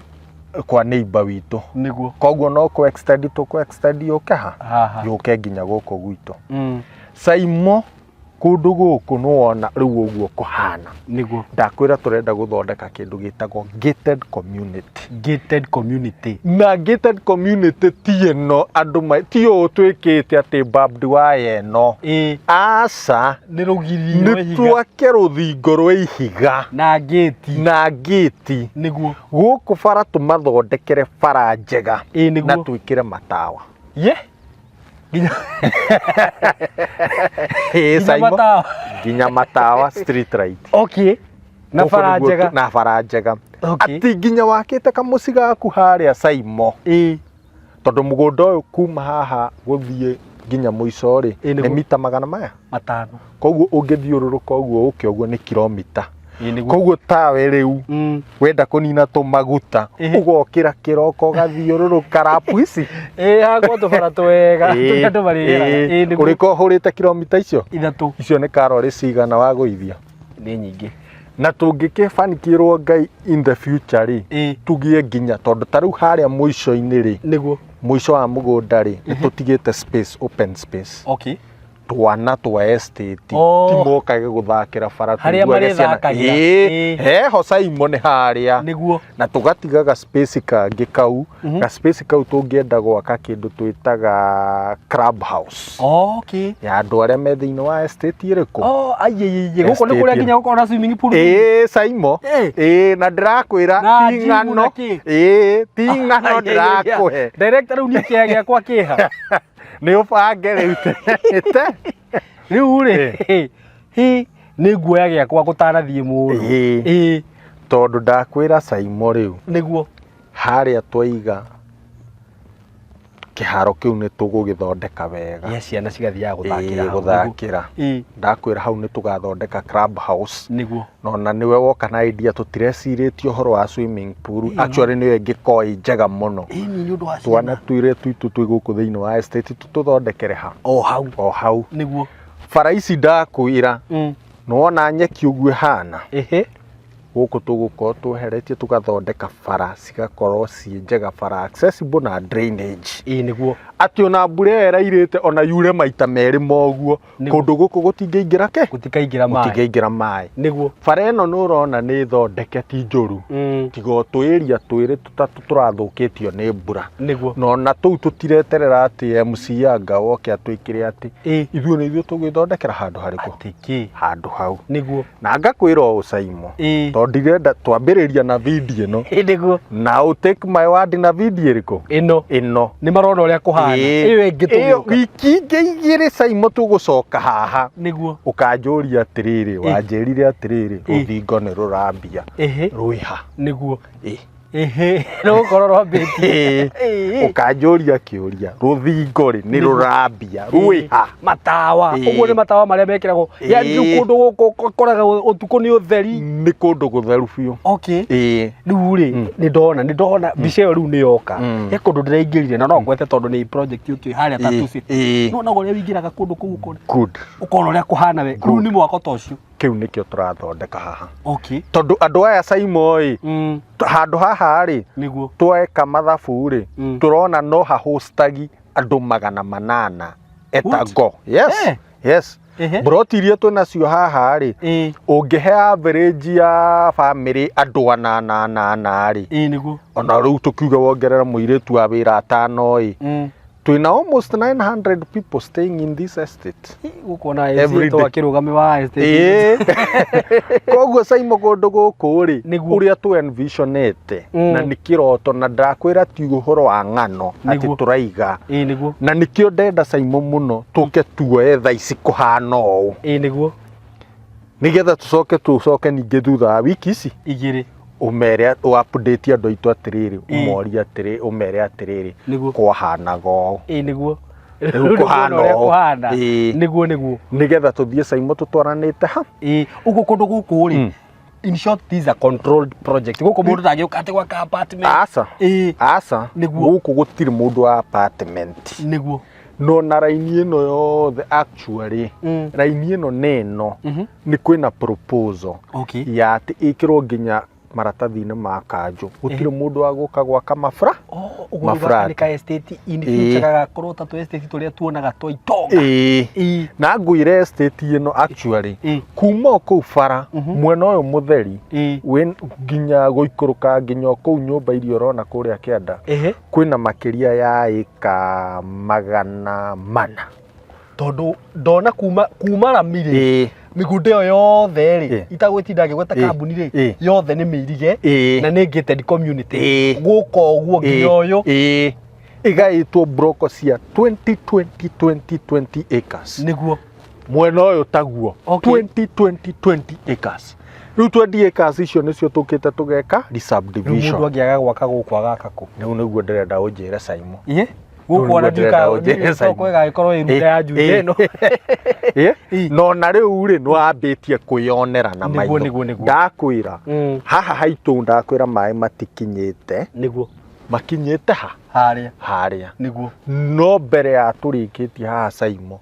kwa neighbor witũ. Nĩguo. Koguo no kũ extend tũkũ extend yũke ha? Haha. Yũke nginya gũkũ gwitũ. Saimo kũndũ gũkũ nĩwona rĩu ũguo kũhana. Nĩguo. Ndakwĩra tũrenda gũthondeka kĩndũ gĩtagwo gated community. Gated community. Na gated community ti ĩno andũ ti ũũ twĩkĩte atĩ barbed wire ĩno. Ĩĩ. Aca. Nĩ rũgiri rwa Nĩ ihiga. twake rũthingo rwa ihiga. Na ngĩti. Na ngĩti. Nĩguo. Gũkũ bara tũmathondekere bara njega. Ĩĩ nĩguo. Na twĩkĩre matawa. Ye. Nginya Ĩĩ nginya Saimo. matawa. Nginya matawa street light. Okay. Na Gũkũ bara nĩguo njega. Na bara njega. Okay. Atĩ nginya wakĩte kamũciĩ gaku harĩa Saimo. Ĩĩ. Tondũ mũgũnda ũyũ kuma haha gũthiĩ nginya mũico rĩ, Ĩĩ nĩ nĩguo. mita magana maya. Matano. Koguo ũngĩthiũrũrũka ũguo ũke ũguo nĩ kilomita. Ĩĩ nĩguo. Koguo tawe rĩu wenda kũnina tũmaguta ũgokĩra kĩroko ũgathiũrũrũka rapu ici. Ĩĩ hakwa tũbara twega tũrĩa andũ marĩgeraga. Ĩĩ nĩguo. Ũrĩkorwo ũhũrĩte kilomita icio? Ithatũ. Icio nĩ karori cigana wagũithia? Nĩ nyingĩ. Na tũngĩkĩbanikĩrwo Ngai in the future rĩ, tũgĩe nginya tondũ ta rĩu harĩa mũico-inĩ rĩ, Nĩguo. Mũico wa mũgũnda rĩ, nĩ tũtigĩte space, open space. Okay. Twana twa estate Oh. ti mokage gũthakĩra bara Harĩa tũiguage ciana. marĩthakagĩra. Ĩĩ, Ĩĩ. heho Saimo nĩ harĩa. Nĩguo. Na tũgatiga ga space kangĩ kau, ga space kau tũngĩenda gwaka kĩndũ twĩtaga club house. Okay. Ya andũ arĩa me thĩinĩ wa estate ĩrĩkũ? Oh, ai ai ai, gũkũ nĩ kũrĩa Estate. nginya gũkorwo na swimming pool. Ĩĩ Saimo. Ĩĩ. Ĩĩ na ndĩrakwĩra Na ti gym na ng'ano. kĩ? Ĩĩ ti ng'ano ndĩrakũhe. Director rĩu niĩ kĩea gĩakwa kĩha. Nĩ ũbange rĩu te. Rĩu rĩ, hi nĩ nguoya gĩakwa gũtanathiĩ mũno. Ĩĩ. Ĩĩ. Tondũ ndakwĩra Saimo rĩu. Nĩguo. Harĩa twaiga kĩharo kĩu nĩ tũgũgĩthondeka wega. Gĩa ciana cigathiaga gũthakĩra Ĩĩ, hau. gũthakĩra. Ĩĩ. Ndakwĩra hau nĩ tũgathondeka club house. Nĩguo. Na ona nĩwe woka na idea tũtirecirĩtie ũhoro wa swimming pool. Actually nĩyo ĩngĩkorwo ĩ njega mũno. Ĩĩ nĩ ũndũ wa Twana ciana. twĩrĩa twitũ twĩ gũkũ thĩinĩ wa estate tũthondekere ha? O hau. O hau. Nĩguo. Bara ici ndakwĩra, nĩwona nyeki ũguo ĩhana? Ĩhĩ. Gũkũ tũgũkorwo tweheretie tũgathondeka bara cigakorwo ciĩ njega, bara accessible na drainage. Ĩĩ nĩguo. Atĩ ona mbura ĩyo ĩrairĩte ona yure maita merĩ moguo, Nĩguo. kũndũ gũkũ gũtingĩingĩra kĩ? Gũtikaingĩra maĩ. Gũtingĩingĩra maĩ. Nĩguo. Bara ĩno nĩ ũrona nĩ thondeke ti njũru. Tiga o tũ area twĩrĩ tũtatũ tũrathũkĩtio nĩ mbura. Nĩguo. Na ona tũu tũtireterera atĩ MC anga woke atwĩkĩre atĩ Ĩĩ. ithuĩ nĩ ithuĩ tũgwĩthondekera handũ harĩkũ? Atĩ kĩ? Handũ hau. Nĩguo. Na ngakwĩra ũũ Saimo. Ĩĩ. Tondũ ndirenda twambĩrĩria na video ĩno. Ĩĩ nĩguo. Na ũ take my word na video ĩrĩkũ? Ĩno. Ĩno. Nĩ marona ũrĩa kũhana. Ĩĩ. Ĩyo ĩngĩ Ĩyo tũgĩũka. wiki ingĩ igĩrĩ Saimo tũgũcoka haha. Nĩguo. Ũkanjũria atĩrĩrĩ, wanjĩrire atĩrĩrĩ, Ĩĩ. rũthingo nĩ rũrambia. Ĩhĩ. Rwĩha. Nĩguo. Ĩĩ. Ĩhĩ, nĩgũkorwo rwambĩtie. Ũkanjũria kĩũria, rũthingo rĩ nĩ rũrambia rwĩha? Matawa. Ũguo nĩ matawa marĩa mekĩragwo. Yani rĩu kũndũ gũkũ ũkoraga ũtukũ nĩ ũtheri. Nĩ kũndũ gũtheru biũ. Okay. Rĩu rĩ, nĩ ndona mbica ĩyo rĩu nĩ yoka. He kũndũ ndĩraingĩrire na no ngwete tondũ nĩ project ũkĩ harĩa Tatu City. Nĩwona ũrĩa wĩingĩraga kũndũ kũu ũkona Good. Ũkona ũrĩa kũhana we. Rĩu nĩ mwako ta ũcio. Kĩu nĩkĩo tũrathondeka haha. Okay. Tondũ andũ aya Saimo ĩ, handũ haha rĩ, tweka mathabu rĩ, tũrona no hahostagi andũ 800 What? etago. Yes. Yes. Mburoti iria twĩnacio haha rĩ, ũngĩhe average ya bamĩrĩ andũ anana anana rĩ, Ĩĩ nĩguo. Ona rĩu tũkiuga wongerera mũirĩtu wa wĩra atano ĩ, twĩna almost 900 people staying in this estate. Gũkũ ona Every estate day. akĩrũgame wa estate. Koguo Saimo, kũndũ gũkũ rĩ, ũrĩa tũ envisionete, na nĩ kĩroto, na ndakwĩra ti ũhoro wa ng'ano atĩ tũraiga, Ĩĩ nĩguo. Na nĩkĩo ndenda Saimo mũno tũke tuoe thaa ici kũhana ũũ, Ĩĩ nĩguo. Nĩgetha tũcoke ningĩ thutha wa wiki ici 2 ũmere ũ update andũ aitũ atĩrĩrĩ, ũmorie atĩrĩ, ũmere atĩrĩrĩ, kwahanaga ũũ. Ĩĩ nĩguo. Rĩu kũhana ũrĩa ũũ. Kũhana. Nĩguo. Nĩgetha tũthiĩ Saimo tũtwaranĩte ha. Ĩĩ, ũguo kũndũ gũkũ rĩ, in short, this is a controlled project. Gũkũ mũndũ ndangĩũka atĩ gwaka apartment. Aca. Aca. Gũkũ gũtirĩ mũndũ wa apartment. No na raini ĩno yothe, actually, raini ĩno nĩ ĩno, nĩ kwĩna proposal ya atĩ ĩkĩrwo nginya maratathi-inĩ ma kanjũ, gũtirĩ mũndũ wa gũka gwaka mabra Oh, ũguo rĩu mafrat. gaka nĩ ka estate in future gagakorwo ta tũ estate tũrĩa tuonaga twa itonga. Na ngwĩre estate ĩno actually, kuma o kũu bara mwena ũyũ mũtheri wĩ nginya gũikũrũka nginya o kũu nyũmba iria ũrona kũrĩa kĩanda, kwĩna makĩria ya ĩka 400. Tondũ ndona kuma rami rĩ, mĩgũnda ĩyo yothe rĩ, itagwĩtinda ngĩgweta kambuni rĩ, yothe nĩ mĩirige na nĩ gated community. Gũka ũguo nginya ũyũ. Ĩgaĩtwo broko cia 20 20 20 20 acres. Mwena ũyũ taguo. 20 20 20 acres. Rĩu 20 acres icio nĩcio tũkĩte tũgeka Rĩu mũndũ resubdivision. Angĩaga gwaka gũkũ agaka kũ? Rĩu nĩguo ndĩrenda ũnjĩre, Saimo. Gũkũ ona Rĩu nĩguo ndĩrenda ũnjĩre, Saimo. ndikagä ĩgagĩkorwo ĩ runda ya Juja ĩno. No na rĩu rĩ, nĩ wambĩtie kwĩyonera na maitho. Nĩguo. Ndakwĩra haha haitũ, ndakwĩra maĩ matikinyĩte. Makinyĩte ha? Harĩa. Harĩa. Nĩguo. No mbere ya tũrĩkĩtie haha, Saimo,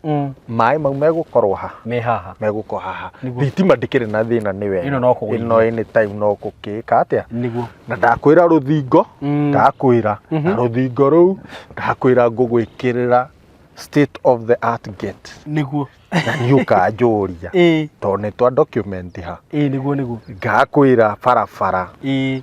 maĩ mau megũkorwo ha? Me haha. Megũkorwo haha. Thitima ndĩkĩrĩ na thĩna, nĩ wega. Ĩno no kũgũithia. Ĩno anytime no gũkĩka atĩa. Na ndakwĩra rũthingo, ndakwĩra na rũthingo rũu, ndakwĩra ngũgwĩkĩrĩra state of the art gate. Na nĩ ũkanjũria tondũ nĩ twa document ha. Ĩĩ nĩguo. Ngakwĩra barabara,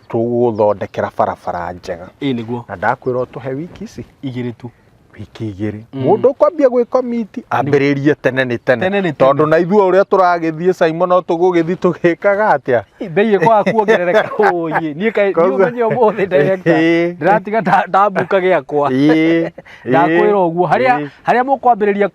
tũgũthondekera barabara njega. Ĩĩ nĩguo. Na ndakwĩra ũtũhe wiki ici 2 tu. Wiki 2. Mũndũ ũkwambia gwĩkomiti ambĩrĩrie tene nĩ tene. Tene nĩ tene. Tondũ na ithuĩ ũrĩa tũragĩthiĩ, Simon, no tũgũgĩthiĩ tũgĩkaga atĩa. Mbei ĩkwaga kuongerereka ũyĩ niĩ kaĩ niĩ ũmenye ũmũthĩ director ndĩratiga ndambuka gĩakwa. Ndakwĩra ũguo harĩa harĩa mũkwambĩrĩria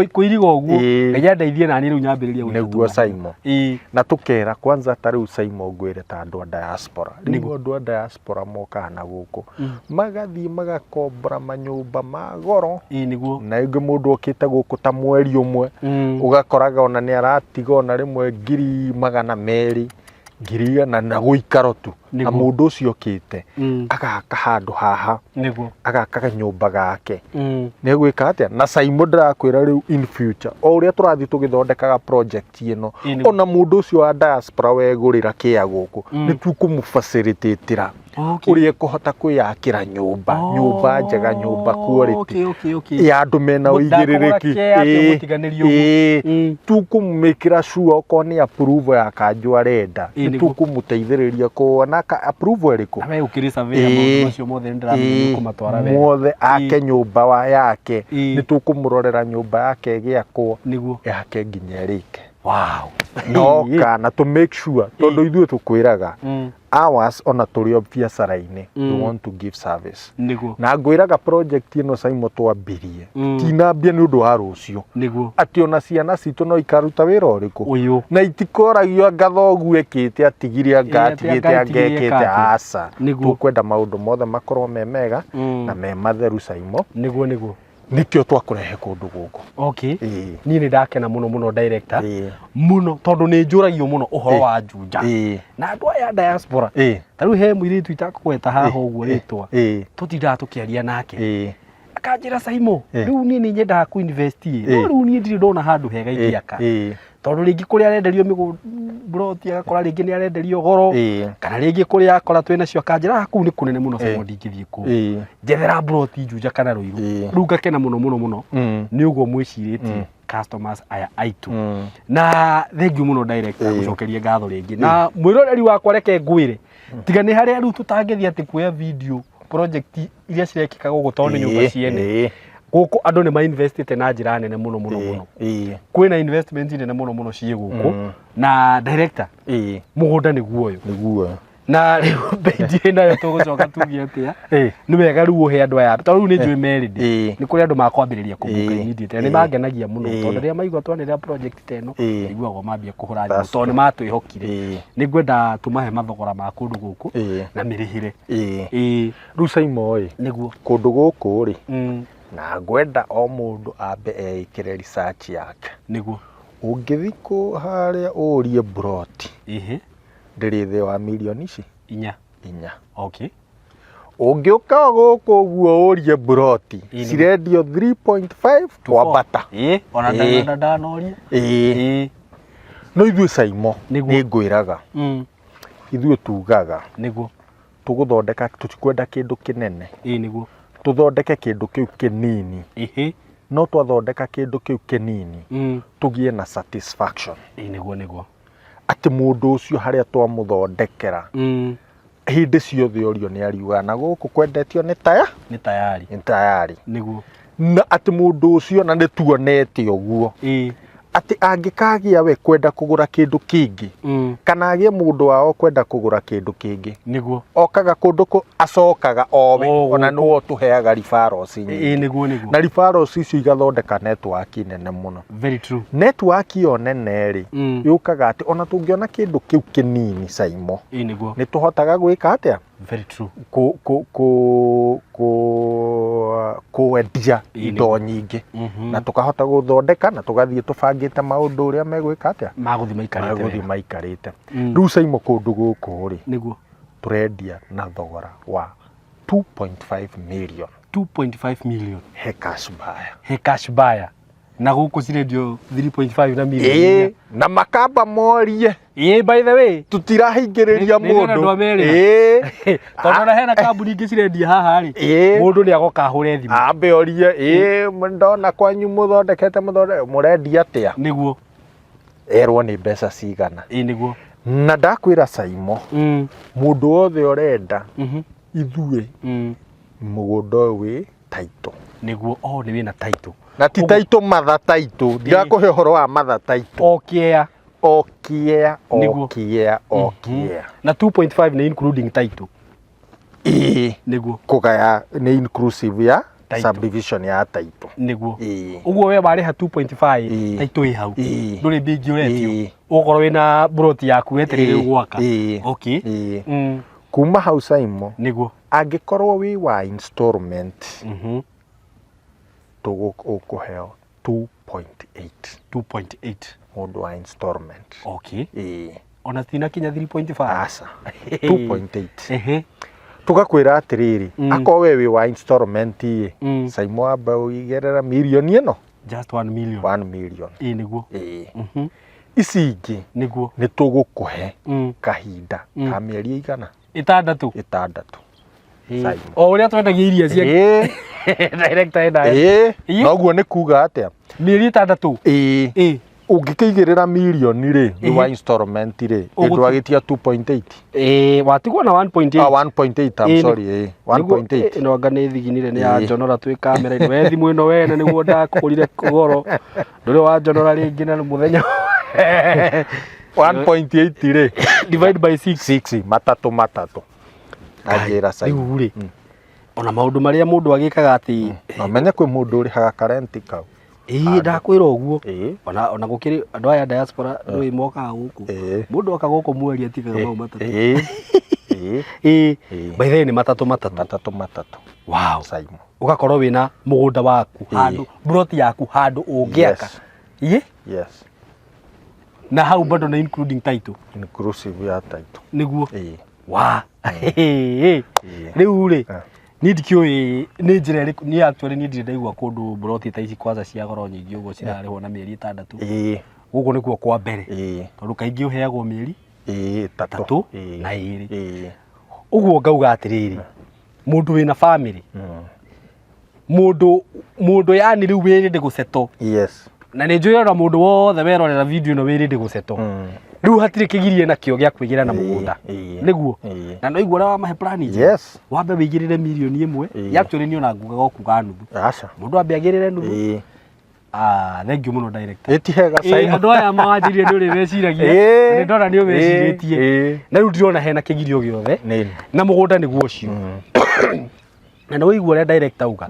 kũiriga ũguo, Ngai andeithie nani rĩu nyambĩrĩrie gwĩka Nĩguo tũmahiga. Simon. Na tũkera kwanza ta rĩu, Simon, ngwĩre ta andũ a diaspora rĩu, andũ a diaspora mokaga na gũkũ, magathiĩ magakombora manyũmba ma goro. Ĩĩ nĩguo. Na ĩngĩ mũndũ okĩte gũkũ ta mweri ũmwe, ũgakoraga ona nĩ aratiga ona rĩmwe 200,000, 100,000 na gũikaro tu. Na mũndũ ũcio okĩte agaka handũ haha, agaka kanyũmba gake, nĩ egwĩka atĩa. Na Simon, ndĩrakwĩra rĩu in future, o ũrĩa tũrathiĩ tũgĩthondekaga project ĩno, ona mũndũ ũcio wa diaspora wegũrĩra kĩa gũkũ, nĩ tũkũmũ-facilitatĩra ũrĩa ekũhota kwĩyakĩra nyũmba, nyũmba njega, nyũmba quality ya andũ mena Ndakũgũra ũigĩrĩrĩki. kĩa atĩ ũgũtiganĩrio ũguo. Tũkũmĩkĩra sure okorwo nĩ approval ya kanjũ arenda, Ĩĩ, nĩ tũkũmũteithĩrĩria kuona ka approval ĩrĩkũ. Na we ũkĩrĩ surveyor, maũndũ macio mothe nĩ ndĩramenya nĩũkũmatwara wega. Mothe ake nyũmba wa yake, nĩ tũkũmũrorera nyũmba yake ĩgĩakwo, yake nginya ĩrĩke. Wow. Noka na tũ make sure tondũ ithuĩ tũkwĩraga ours ona tũrĩ o biacara-inĩ, we want to give service. Na ngwĩraga project ĩno Saimo twambirie tinambia nĩ ũndũ wa rũciũ, atĩ ona ciana citũ no ikaruta wĩra ũrĩkũ Ũyũ. Na itikoragio anga thoguo ekĩte atigire anga Ĩ, atĩ atigĩte anga anga atigire ekĩte eka atĩa. aca. Tũkwenda maũndũ mothe makorwo me mega na me matheru Saimo. Nĩguo nĩguo. Nĩkĩo twakũrehe kũndũ gũkũ. Okay. Ĩĩ. Niĩ nĩ ndakena mũno mũno, director. Ĩĩ. Mũno tondũ nĩ njũragio mũno ũhoro wa Juja na andũ aya a diaspora. Ta rĩu he mũirĩtu itakũgweta haha ũguo rĩtwa, tũtindaga tũkĩaria nake, akanjĩra, "Saimo, rĩu niĩ nĩ nyendaga kũ invest ĩ, no rĩu niĩ ndirĩ ndona handũ hega ingĩaka," tondũ rĩngĩ kũrĩa arenderio mĩgũnda agakora rĩngĩ nĩ arenderio goro, kana rĩngĩ kũrĩa akora twĩ nacio akanjĩra, "Ah, kũu nĩ kũnene mũno Saimo, ndingĩthiĩ kũu, njethera mburoti Juja kana Rũirũ." Rĩu ngakena mũno mũno mũno nĩ ũguo mwĩcirĩtie customers aya aitũ. Na thank you mũno, director. Gũcokeria ngatho rĩngĩ na mwĩroreri wakwa, reke ngwĩre tiga nĩ harĩa rĩu tũtangĩthiĩ atĩ kuoya video project iria cirekĩka gũkũ, tondũ nĩ nyũmba ciene. Gũkũ andũ nĩ mainvestĩte na njĩra nene mũno mũno mũno. Kwĩna investment nene mũno mũno ciĩ gũkũ. Na director, mũgũnda nĩguo ũyũ. Nĩguo. Na rĩu bei ndirĩ nayo, tũgũcoka tuge atĩa? Nĩ wega rĩu ũhe andũ aya, tondũ rĩu nĩ njũĩ merĩndĩ nĩ kũrĩ andũ makwambĩrĩria kũbuka immediately, na nĩ mangenagia mũno tondũ rĩrĩa maigua twanĩrĩra project ta ĩno, iguagwo mambia kũhũra thimũ That's tondũ nĩ matwĩhokire. Nĩ ngwenda tũmahe mathogora ma kũndũ gũkũ na mĩrĩhĩre. Rĩu Saimo ĩ, kũndũ gũkũ rĩ, na ngwenda o mũndũ ambe eĩkĩre research yake. Ũngĩthi kũ harĩa ũrie mburoti, ndĩrĩ thĩ wa mirioni ici 4. 4. Ũngĩũka gũkũ ũguo ũrie mburoti, cirendio 3.5 kwambata. Ona ndanoria. No ithuĩ Saimo, nĩ ngwĩraga, ithuĩ tugaga tũgũthondeka, tũtikwenda kĩndũ kĩnene. Ĩ nĩguo Tũthondeke kĩndũ kĩu kĩnini, no twathondeka kĩndũ kĩu kĩnini, tũgĩe na satisfaction ĩ nĩguo nĩguo atĩ mũndũ ũcio harĩa twamũthondekera, hĩndĩ ciothe orio nĩ ariuga na gũkũ kwendetio nĩ taya Nĩ tayari. Nĩ tayari. Na atĩ mũndũ ũcio na nĩ tuonete ũguo atĩ angĩkagĩa we kwenda kũgũra kĩndũ kĩngĩ, kana agĩe mũndũ wao kwenda kũgũra kĩndũ kĩngĩ, okaga kũndũ kũ acokaga owe. O Ona gũkũ. nĩwe ũtũheaga referrals nyingĩ. ĩ nĩguo nĩguo Na referrals icio igathondeka network nene mũno. Very true. Network ĩyo nene rĩ, yũkaga atĩ ona tũngĩona kĩndũ kĩu kĩnini Saimo, ĩ nĩguo nĩ tũhotaga gwĩka atĩa? Very true. Kũ kũ kũ kũ kwendia indo nyingĩ na tũkahota gũthondeka na tũgathiĩ tũbangĩte maũndũ ũrĩa megwĩka atĩa, Magũthiĩ maikarĩte magũthiĩ wega. maikarĩte. Rĩu Saimo, kũndũ gũkũ rĩ, tũrendia na thogora wa 2.5 million. 2.5 million. He cash buyer. He cash buyer, na gũkũ cirendio 3.5 na million. Na makamba morie. Ĩ, by the way, Tutirahingĩrĩria Nĩ ndĩrona mũndũ. andũ a merĩra. Tondũ ona hena kambuni ingĩ cirendia haha rĩ, mũndũ nĩ agoka ahũre thimũ. Ambe orie, ĩ ndona kwanyu mũthondekete mũthonde mũrendia atĩa? Erwo nĩ mbeca cigana. ĩ nĩguo Na ndakwĩra Saimo, mũndũ wothe ũrenda, ithuĩ mũgũnda ũyũ wĩ title. Nĩguo, oh, nĩ wĩna title. Na ti title mother title, ndirakũhe ũhoro wa mother title. O kĩea. O kĩea, o kĩea, o kĩea. Na 2.5 nĩ including title? Ĩĩ. Kũgaya nĩ inclusive ya Title. Subdivision ya title. Ũguo we warĩha 2.5, title ĩ hau, ndũrĩ mbia ingĩ ũretio, ũgũkorwo wĩna mburoti yaku wetereire gwaka. Kuma hau Saimo, angĩkorwo wĩ wa installment, ũkũheo 2.8. 2.8. Mũndũ wa installment. Ona tinakinya 3.5. Aca, 2.8. Tũgakwĩra atĩrĩrĩ, akorwo we wĩ wa installment ĩ, Saimo, amba ũigĩrĩra mirioni ĩno. Just 1 million. 1 million. Ĩ nĩguo Ici ingĩ nĩ tũgũkũhe kahinda ka mĩeri ĩigana? 6. 6, Simon. O ũrĩa twendagia iria cia director ena Noguo nĩ kuga atĩa? Mĩeri 6. Ĩĩ, ũngĩkĩigĩrĩra mirioni rĩ, nĩ wa installment rĩ, ndwagĩtia 2.8. Ĩ, watigwo na 1.8. Ah, 1.8, I'm sorry, ĩĩ, 1.8. Ĩno anga nĩ thiginire nĩ ya njonora twĩ kamera-inĩ. We thimũ ĩno wene nĩguo ndakũgũrire goro, ndũrĩ wa njonora rĩngĩ na mũthenya. 1.8 rĩ Divide by 6. 6 matatũ matatũ anjĩra Simon. Rĩu rĩ, ona maũndũ marĩa mũndũ agĩkaga atĩ Na ũmenye kwĩ mũndũ ũrĩhaga karenti kau. Ĩĩ, ndakwĩra ũguo. Ona gũkĩrĩ andũ aya diaspora ndũĩ mokaga gũkũ. Mũndũ oka gũkũ mweri atigaga mau matatũ. Ĩĩ. Ĩĩ. Ĩĩ. By the way nĩ matatũ matatũ. Matatũ matatũ. Wow. Simon. Ũgakorwo wĩna mũgũnda waku handũ, plot yaku handũ ũngĩaka. Yes. Ĩĩ. Yes. Na hau bado na including title. Inclusive ya title. Nĩguo. Ĩĩ. Wa. Ĩĩ. Rĩu rĩ, Eh. niĩ ndikĩũĩ nĩ njĩra ĩrĩkũ, niĩ actually niĩ ndirĩ ndaigua kũndũ mburoti ta ici kwanza cia goro nyingĩ ũguo cirarĩhwo na mĩeri ĩtandatũ. Ĩĩ. Gũkũ nĩkuo kwa mbere. Ĩĩ. Tondũ kaingĩ ũheagwo mĩeri Ĩĩ, ĩtatũ. ĩtatũ Ĩĩ. na ĩĩrĩ. Ĩĩ. Ũguo ngauga atĩrĩrĩ, mũndũ wĩna family, mũndũ yani rĩu wĩ ready gũsettle. Yes. Na nĩ njũĩ ona mũndũ wothe werorera video ĩno wĩ ready gũsettle. Rĩu hatirĩ kĩgirie nakĩo gĩa kwĩgĩra na mũgũnda. Nĩguo. Na no igua ũrĩa wamahe plan njega. Yes. Wambe wĩigĩrĩre mirioni ĩmwe. Actually niĩ ona ngugaga o kuga nuthu. Aca. Mũndũ ambe agĩrĩre nuthu. Ĩĩ. Ah, thank you mũno director. Ĩ ti hega Ĩĩ, Simon. andũ aya mawanjirie nĩ ũrĩ meciragia. Ĩĩ. Nĩ ndona nĩ ũmecirĩtie. Ĩĩ. Na rĩu ndirona hena kĩgirio gĩothe. Nĩ. Na mũgũnda nĩguo ũcio. Na nĩ waigua ũrĩa director auga.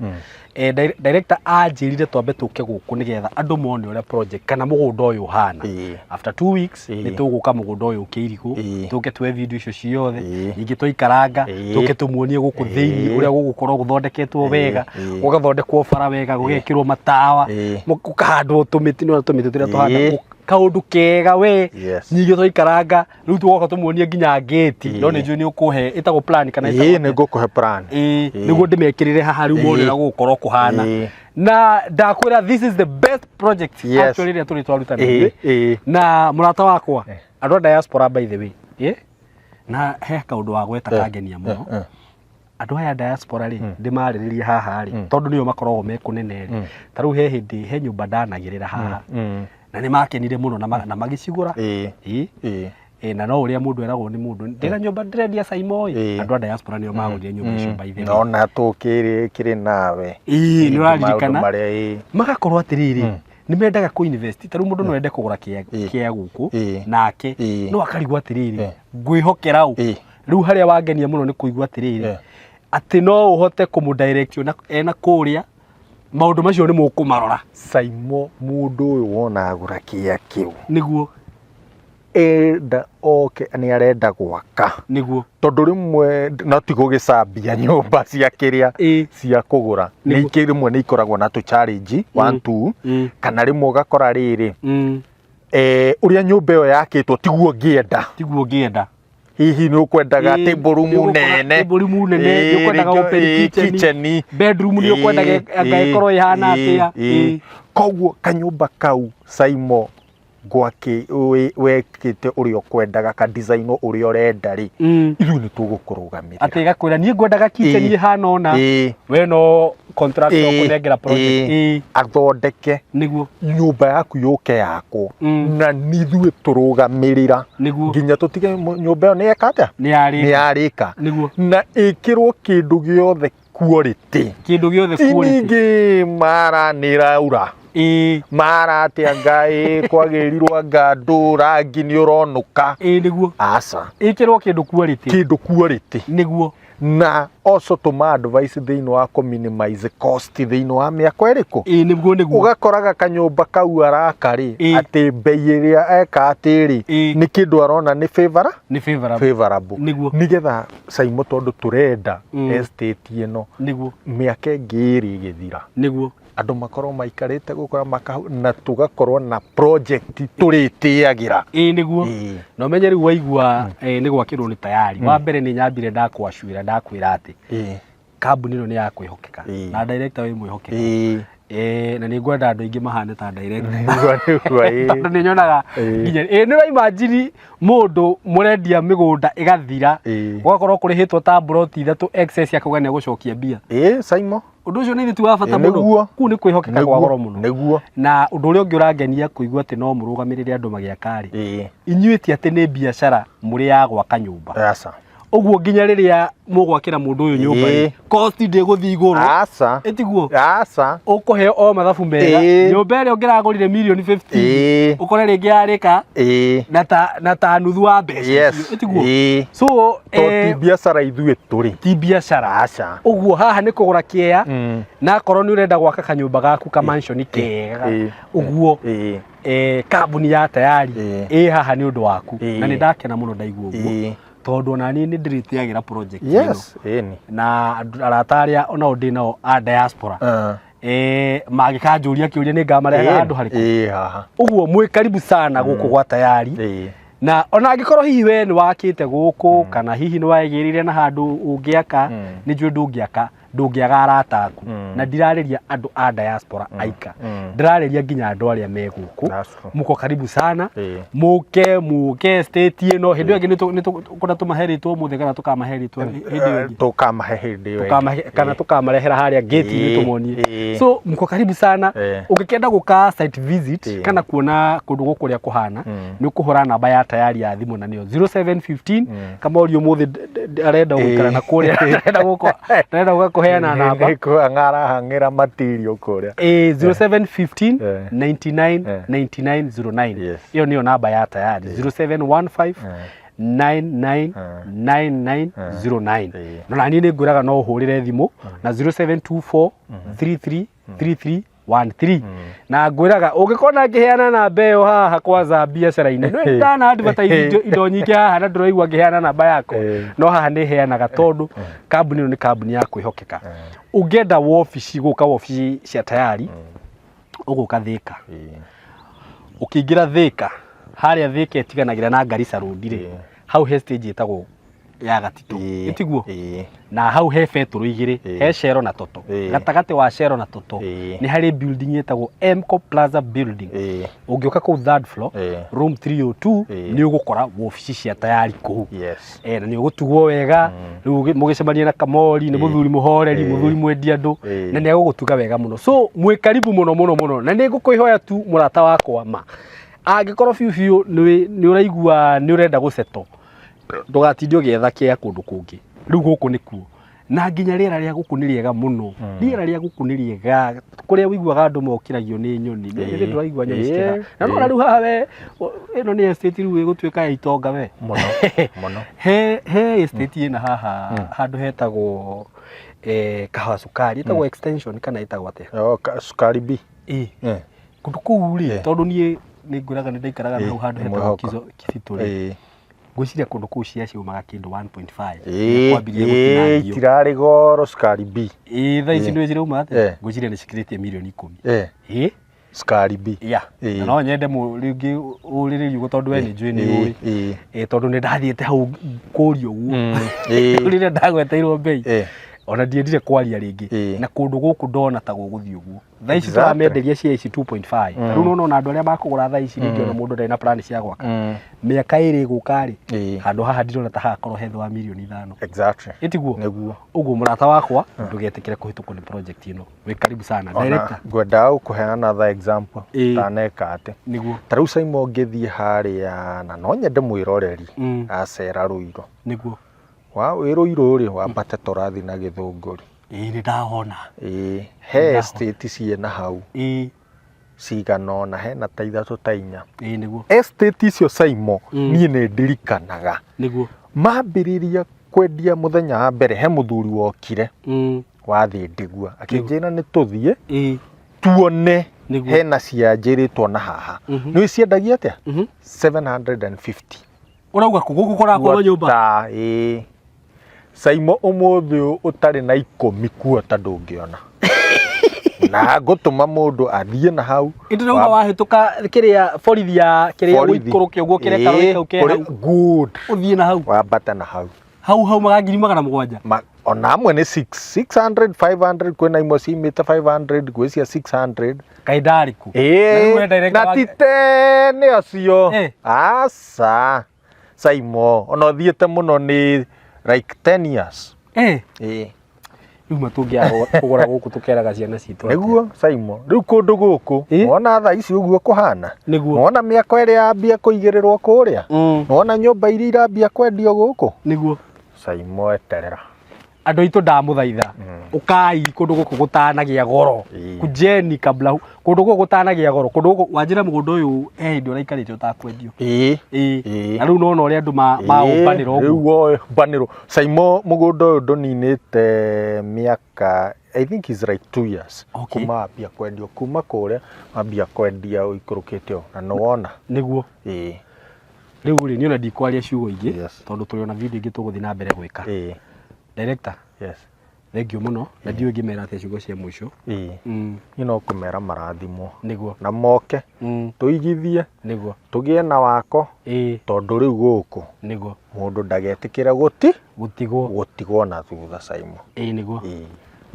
Director anjĩrire twambe tũke gũkũ nĩgetha andũ mone ũrĩa project kana mũgũnda ũyũ ũhana. After 2 weeks nĩ tũgũka mũgũnda ũyũ ũkĩirigũ, tũke tuoe video icio ciothe, ningĩ twaikaranga, tũke tũmuonie gũkũ thĩinĩ ũrĩa gũgũkorwo gũthondeketwo wega, gũgathondekwo bara wega, gũgekĩrwo matawa, gũkahandwo tũmĩtĩ, nĩwona tũmĩtĩ tũrĩa tũhandagwo, kaũndũ kega we. Yes. Ningĩ twaikaranga, rĩu tũgoka tũmuonie nginya ngĩti, no nĩ njũĩ nĩ ũkũhe, ĩtagwo plan kana Ĩĩ, ĩtagwo nĩ ngũkũhe plan. Ĩĩ, nĩguo ndĩmekĩrĩre haha rĩu mone ũrĩa gũgũkorwo kũhana. Na ndakwĩra this is the best project Yes. actually ĩrĩa tũrĩ twaruta na Ĩĩ, ithuĩ. ĩĩ. Na mũrata wakwa, andũ a diaspora by the way, ĩ? Na he kaũndũ wa gweta kangenia mũno. Andũ aya diaspora rĩ, ndĩmarĩrĩrie haha rĩ, tondũ nĩo makoragwo me kũnene rĩ. Ta rĩu he hĩndĩ he nyũmba ndanagĩrĩra haha. Na nĩ makenire mũno na magĩcigũra. Ĩĩ. Ĩĩ. Ĩĩ. Na no ũrĩa mũndũ eragwo nĩ mũndũ, ndĩna nyũmba ndĩrendia Saimo ĩ. Ĩĩ. Andũ a diaspora nĩo magũrire nyũmba icio by the way. Nona tũkĩrĩ kĩrĩ nawe. Ĩĩ, nĩ ũraririkana. Maũndũ marĩa, ĩĩ. Magakorwo atĩrĩrĩ, nĩ mendaga kũ invest. Ta rĩu mũndũ no ende kũgũra kĩa gũkũ, nake no akarigwo atĩrĩrĩ, ngwĩhokera ũ? Rĩu harĩa wangenia mũno nĩ kũigua atĩrĩrĩ, atĩ no ũhote kũmũ direct ona ena kũrĩa, maũndũ macio nĩ mũkũmarora. Saimo, mũndũ ũyũ wona agũra kĩa kĩu. Nĩguo. Enda oke nĩ arenda gwaka. Nĩguo. Tondũ rĩmwe no ti gũgĩcambia nyũmba cia kĩrĩa cia kũgũra. Nĩ ikĩ rĩmwe nĩ ikoragwo na tũ challenge, 1, 2, kana rĩmwe ũgakora rĩrĩ, ũrĩa nyũmba ĩyo yakĩtwo tiguo ũngĩenda. Tiguo ũngĩenda. Hihi nĩ ũkwendaga table room nene. Table room nene, nĩ ũkwendaga Rĩngĩ, open kitchen. kitchen. Bedroom nĩ ũkwendaga anga ĩkorwo ĩhana atĩa. Koguo kanyũmba kau Saimo gwake wekĩte ũrĩa ũkwendaga, ka design ũrĩa ũrenda rĩ, ithuĩ nĩ tũgũkũrũgamĩrĩra. Atĩ ĩgakwĩra niĩ ngwendaga kitchen ĩhana ũna, we no contract ũkũnengera project. Athondeke Nĩguo. nyũmba yaku yũke yakwo, na nithuĩ tũrũgamĩrĩra. Nĩguo. Nginya tũtige nyũmba ĩyo nĩ yeka atĩa? Nĩ yarĩka. Nĩ yarĩka. Nĩguo. Na ĩkĩrwo kĩndũ gĩothe quality. Kĩndũ gĩothe Ti quality. ningĩ mara nĩ ĩraura. Mara atĩa Ngai, kwagĩrirwo anga ndũ, rangi nĩ ũronũka. Nĩguo. Aca. Ĩkĩrwo kĩndũ quality. Kĩndũ quality. Nĩguo. Na also tũma advice thĩinĩ wa kũ minimize cost thĩinĩ wa mĩako ĩrĩkũ? Nĩguo, nĩguo. Ũgakoraga kanyũmba kau araka rĩ, atĩ bei ĩrĩa eka atĩ rĩ, nĩ kĩndũ arona nĩ favor? Nĩ favorable. Favorable. Nĩguo. Nĩgetha Saimo tondũ tũrenda estate ĩno, Nĩguo. mĩaka ĩngĩ ĩrĩ ĩgĩthira. Nĩguo. Andũ makorwo maikarĩte gũkũ na tũgakorwo na project tũrĩtĩagĩra. Nĩguo. Na ũmenye rĩu waigua, nĩ gwakĩrwo nĩ tayari. Wa mbere nĩ nyambire ndakwacwĩra, ndakwĩra atĩ kambuni ĩno nĩ ya kwĩhokeka. Na director wĩ mwĩhokeku. Na nĩ ngwenda andũ aingĩ mahane ta director. Nĩguo, nĩguo, ĩĩ. Tondũ nĩ nyonaga nginya, nĩ ũra imagine mũndũ mũrendia mĩgũnda ĩgathira, gũgakorwo kũrĩhĩtwo ta mburoti ithatũ excess akauga nĩ egũcokia mbia. Saimo. Ũndũ ũcio nĩ ti wa bata mũno. Nĩguo. Kũu nĩ kwĩhokeka kwa goro mũno. Nĩguo. Na ũndũ ũrĩa ũngĩ ũrangenia kũigua atĩ no mũrũgamĩrĩre andũ magĩaka rĩ. Inyuĩ ti atĩ nĩ biacara mũrĩ ya gwaka nyũmba. Aca. Ũguo nginya rĩrĩa mũgwakĩra mũndũ ũyũ nyũmba rĩ, cost ndĩgũthiĩ igũrũ. Aca. Ĩtiguo? Aca. Ũkũheo o mathabu mega. Nyũmba ĩrĩa ũngĩragũrire mirioni 15 ũkore rĩngĩ yarĩka na ta nuthu wa mbeca icio. Ĩtiguo? Ĩĩ. So To ti biacara ithuĩ tũrĩ. Ti biacara. Aca. Ũguo haha nĩ kũgũra kĩea, na akorwo nĩ ũrenda gwaka kanyũmba gaku ka mansion kega ũguo, kambuni ya Tayari ĩ haha nĩ ũndũ waku. Na nĩ ndakena mũno ndaigua ũguo, tondũ ona niĩ nĩ ndĩrĩtĩagĩra project ĩno. Yes, ĩni. Na arata arĩa onao ndĩ nao a diaspora, mangĩkanjũria kĩũria, nĩ ngamarehaga handũ harĩkũ. Ĩĩ, haha. Ũguo mwĩ karibu sana gũkũ gwa Tayari. Na ona angĩkorwo hihi we nĩ wakĩte gũkũ, kana hihi nĩ waigĩrĩire na handũ ũngĩaka, nĩ njũĩ ndũngĩaka ndũngĩaga arata aku. Na ndirarĩria andũ a diaspora aika, ndĩrarĩria nginya andũ arĩa me gũkũ. That's true. Muko karibu sana. Mũke estate ĩno. Hĩndĩ ĩyo ĩngĩ nĩ tũkwenda tũmahe rĩtwa ũmũthĩ kana tũkamahe rĩtwa hĩndĩ ĩyo ĩngĩ? Tũkamahe hĩndĩ ĩyo ĩngĩ. Kana tũkamarehera harĩa gate-inĩ tũmonie. So mko karibu sana. Ũngĩkenda gũka site visit kana kuona kũndũ gũkũ ũrĩa kũhana, nĩ ũkũhũra namba ya Tayari ya thimũ, na nĩyo 0715. Kama ũria ũmũthĩ arenda gũikara na kũrĩa, arenda gũka, arenda gũka kũheana namba. Nĩ matirio kũrĩa. 0715 99 9909. Ĩyo nĩyo namba ya Tayari, 0715 999909. No na niĩ nĩ ngwĩraga no ũhũrĩre thimũ na 0724 33 33 13. Na ngwĩraga ũngĩkona ngĩheana namba ĩyo haha, kwanza biacara-inĩ nĩ ndana advertise indo nyingĩ haha na ndũraigua ngĩheana namba yakwa, no haha nĩ heanaga tondũ kambuni ĩno nĩ kambuni ya kwĩhokeka. Ũngĩenda wobici, gũka wobici cia Tayari, ũgũka Thĩka. Ũkĩingĩra Thĩka, harĩa Thĩka ĩtiganagĩra na Garissa Road rĩ, hau he stage ĩtagwo ya Gatitũ. Ĩtiguo? Ĩĩ. Na hau he betũrũ igĩrĩ, he Shell na Total. Gatagatĩ wa Shell na Total nĩ harĩ building ĩtagwo Mco Plaza building. Ũngĩũka kũu third floor, room 302, nĩ ũgũkora wobici cia Tayari kũu. Na nĩ ũgũtugwo wega. Rĩu mũgĩcemania na Kamori, nĩ mũthuri mũhoreri, mũthuri mwendi andũ, na nĩ egũgũtuga wega mũno. So mwĩ karibu mũno mũno mũno, na nĩ ngũkwĩhoya tu, mũrata wakwa, ma angĩkorwo biũ biũ nĩ ũraigua nĩ ũrenda gũceto, ndũgatinde ũgĩetha kĩa kũndũ kũngĩ, rĩu gũkũ nĩkuo. Na nginya rĩera rĩa gũkũ nĩ rĩega mũno. Rĩera rĩa gũkũ nĩ rĩega, kũrĩa ũiguaga andũ mokĩragio nĩ nyoni. Nĩ ndũraigua nyoni cikĩra. Na nona rĩu haha we, ĩno nĩ estate rĩu ĩgũtuĩka ya itonga we. Mũno mũno. He estate ĩna haha handũ hetagwo Kahawa Sukari, ĩtagwo extension kana ĩtagwo atĩa? Oh, Sukari B. Ĩ. Kũndũ kũu rĩ, tondũ niĩ nĩ ngwĩraga nĩ ndaikaraga na hau handũ Nĩ hetagwo mwĩhoko. Kizito rĩ, ngwĩciria kũndũ kũu cia ciumaga kĩndũ 1.5. Kwambirie gũtinangio. Itirarĩ goro Sukari B. Ĩ, thaa ici nĩ cirauma atĩa? Ngwĩciria nĩ cikĩrĩtie mirioni 10. Ĩ. Sukari B. Ya. Na no nyende rĩngĩ ũrĩrĩrie ũguo, tondũ we nĩ njũĩ nĩ ũĩ. Ĩ, tondũ nĩ ndathiĩte hau kũria ũguo rĩrĩa ndagweteirwo mbei, ona ndiendire kwaria rĩngĩ. Na kũndũ gũkũ ndona ta gũgũthiĩ ũguo. Thaa ici tũramenderia cia ici 2.5. Ta rĩu nĩwona ona andũ arĩa makũgũra thaa ici, rĩngĩ ona mũndũ ndarĩ na plan cia gwaka, mĩaka 2 ĩgũka rĩ, handũ haha ndirona ta hagakorwo he thĩ wa mirioni 5. Ĩtiguo? Nĩguo. Ũguo mũrata wakwa, ndũgetĩkĩre kũhĩtũkwo nĩ project ĩno. Wĩ karibu sana. Ona Director. Ngwendaga gũkũhe another example. Ndaneka atĩ ta rĩu Simon ũngĩthiĩ harĩa, na no nyende mwĩroreri acera Rũirũ, wa wĩ Rũirũ rĩ, wambate tũrathi na Gĩthũngũri. Ĩ, nĩ ndahona. Ĩĩ, he estate ciĩna hau cigana ũna, hena ta ithatũ ta inya. Ĩ, nĩguo. Estate icio, Simon, niĩ nĩ ndirikanaga mambĩrĩria kwendia mũthenya wa mbere, he mũthuri wokire wathiĩ ndigua akĩnjĩra nĩ tũthiĩ tuone. Hena cianjĩrĩtwo na haha nĩ ciendagia atĩa? 750. Ũrauga kũ gũkũ kũrakorwo nyũmba? Kuota, ĩĩ Saimo, ũmũthĩ ũyũ ũtarĩ na 10 kuota ndũngĩona, na ngũtũma mũndũ athiĩ na hau. Ĩndĩ rauga wahĩtũka kĩrĩa borithi ya kĩrĩa, Borithi. ũikũrũke ũguo kĩrĩa karori kau ke hau. Good. Ũthiĩ na hau. Wambate na hau. Hau hau maga 700,000. Ona amwe nĩ 6 600, 500, kwĩna imwe ciumĩte 500, gwĩ cia 600. Kaĩ ndarĩ kũ? Na rĩu we Ĩĩ, director na ti tene acio. Aca Saimo, ona ũthiĩte mũno nĩ like 10 years. Ĩĩ. Rĩu ma tũngĩaga kũgũra gũkũ, tũkeraga ciana citũ atĩa? Nĩguo Saimo, rĩu kũndũ gũkũ wona thaa ici ũguo kũhana, wona mĩako ĩrĩa yambia kũigĩrĩrwo kũrĩa, wona nyũmba iria irambia kwendio gũkũ. Saimo eterera. Andũ aitũ ndamũthaitha, ũkai kũndũ gũkũ gũtanagĩa goro. Kujeni kabla kũndũ gũkũ gũtanagĩa goro. Kũndũ gũkũ wanjĩra mũgũnda ũyũ he hĩndĩ ũraikarĩte ũtakwendio. Ĩĩ. Na rĩu nona ũrĩa andũ maũmbanĩra ũguo. Rĩu ũmbanĩrwo. Saimo mũgũnda ũyũ ndũninĩte mĩaka, I think is like 2 years. Kuma wambia kwendio, kuma kũrĩa wambia kwendia ũikũrũkĩte ũũ na nĩwona. Nĩguo. Ĩĩ. Rĩu rĩ, niĩ ona ndikwaria ciugo ingĩ tondũ tũrĩ ona video ingĩ tũgũthiĩ na mbere gwĩka. Director. Yes. Thank you mũno na ndiũĩ ngĩmera atĩa ciugo cia mũico. Ĩĩ. Niĩ no kũmera marathimwo. Nĩguo. Na moke. Tũigithie. Nĩguo. Tũgĩe na wako. Ĩĩ. Tondũ rĩu gũkũ. Nĩguo. Mũndũ ndagetĩkĩre gũti. Gũtigwo. Gũtigwo na thutha Saimo. Ĩĩ nĩguo. Ĩĩ.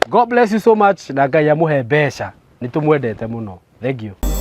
God bless you so much na Ngai amũhe mbeca. Nĩ tũmwendete mũno. Thank you.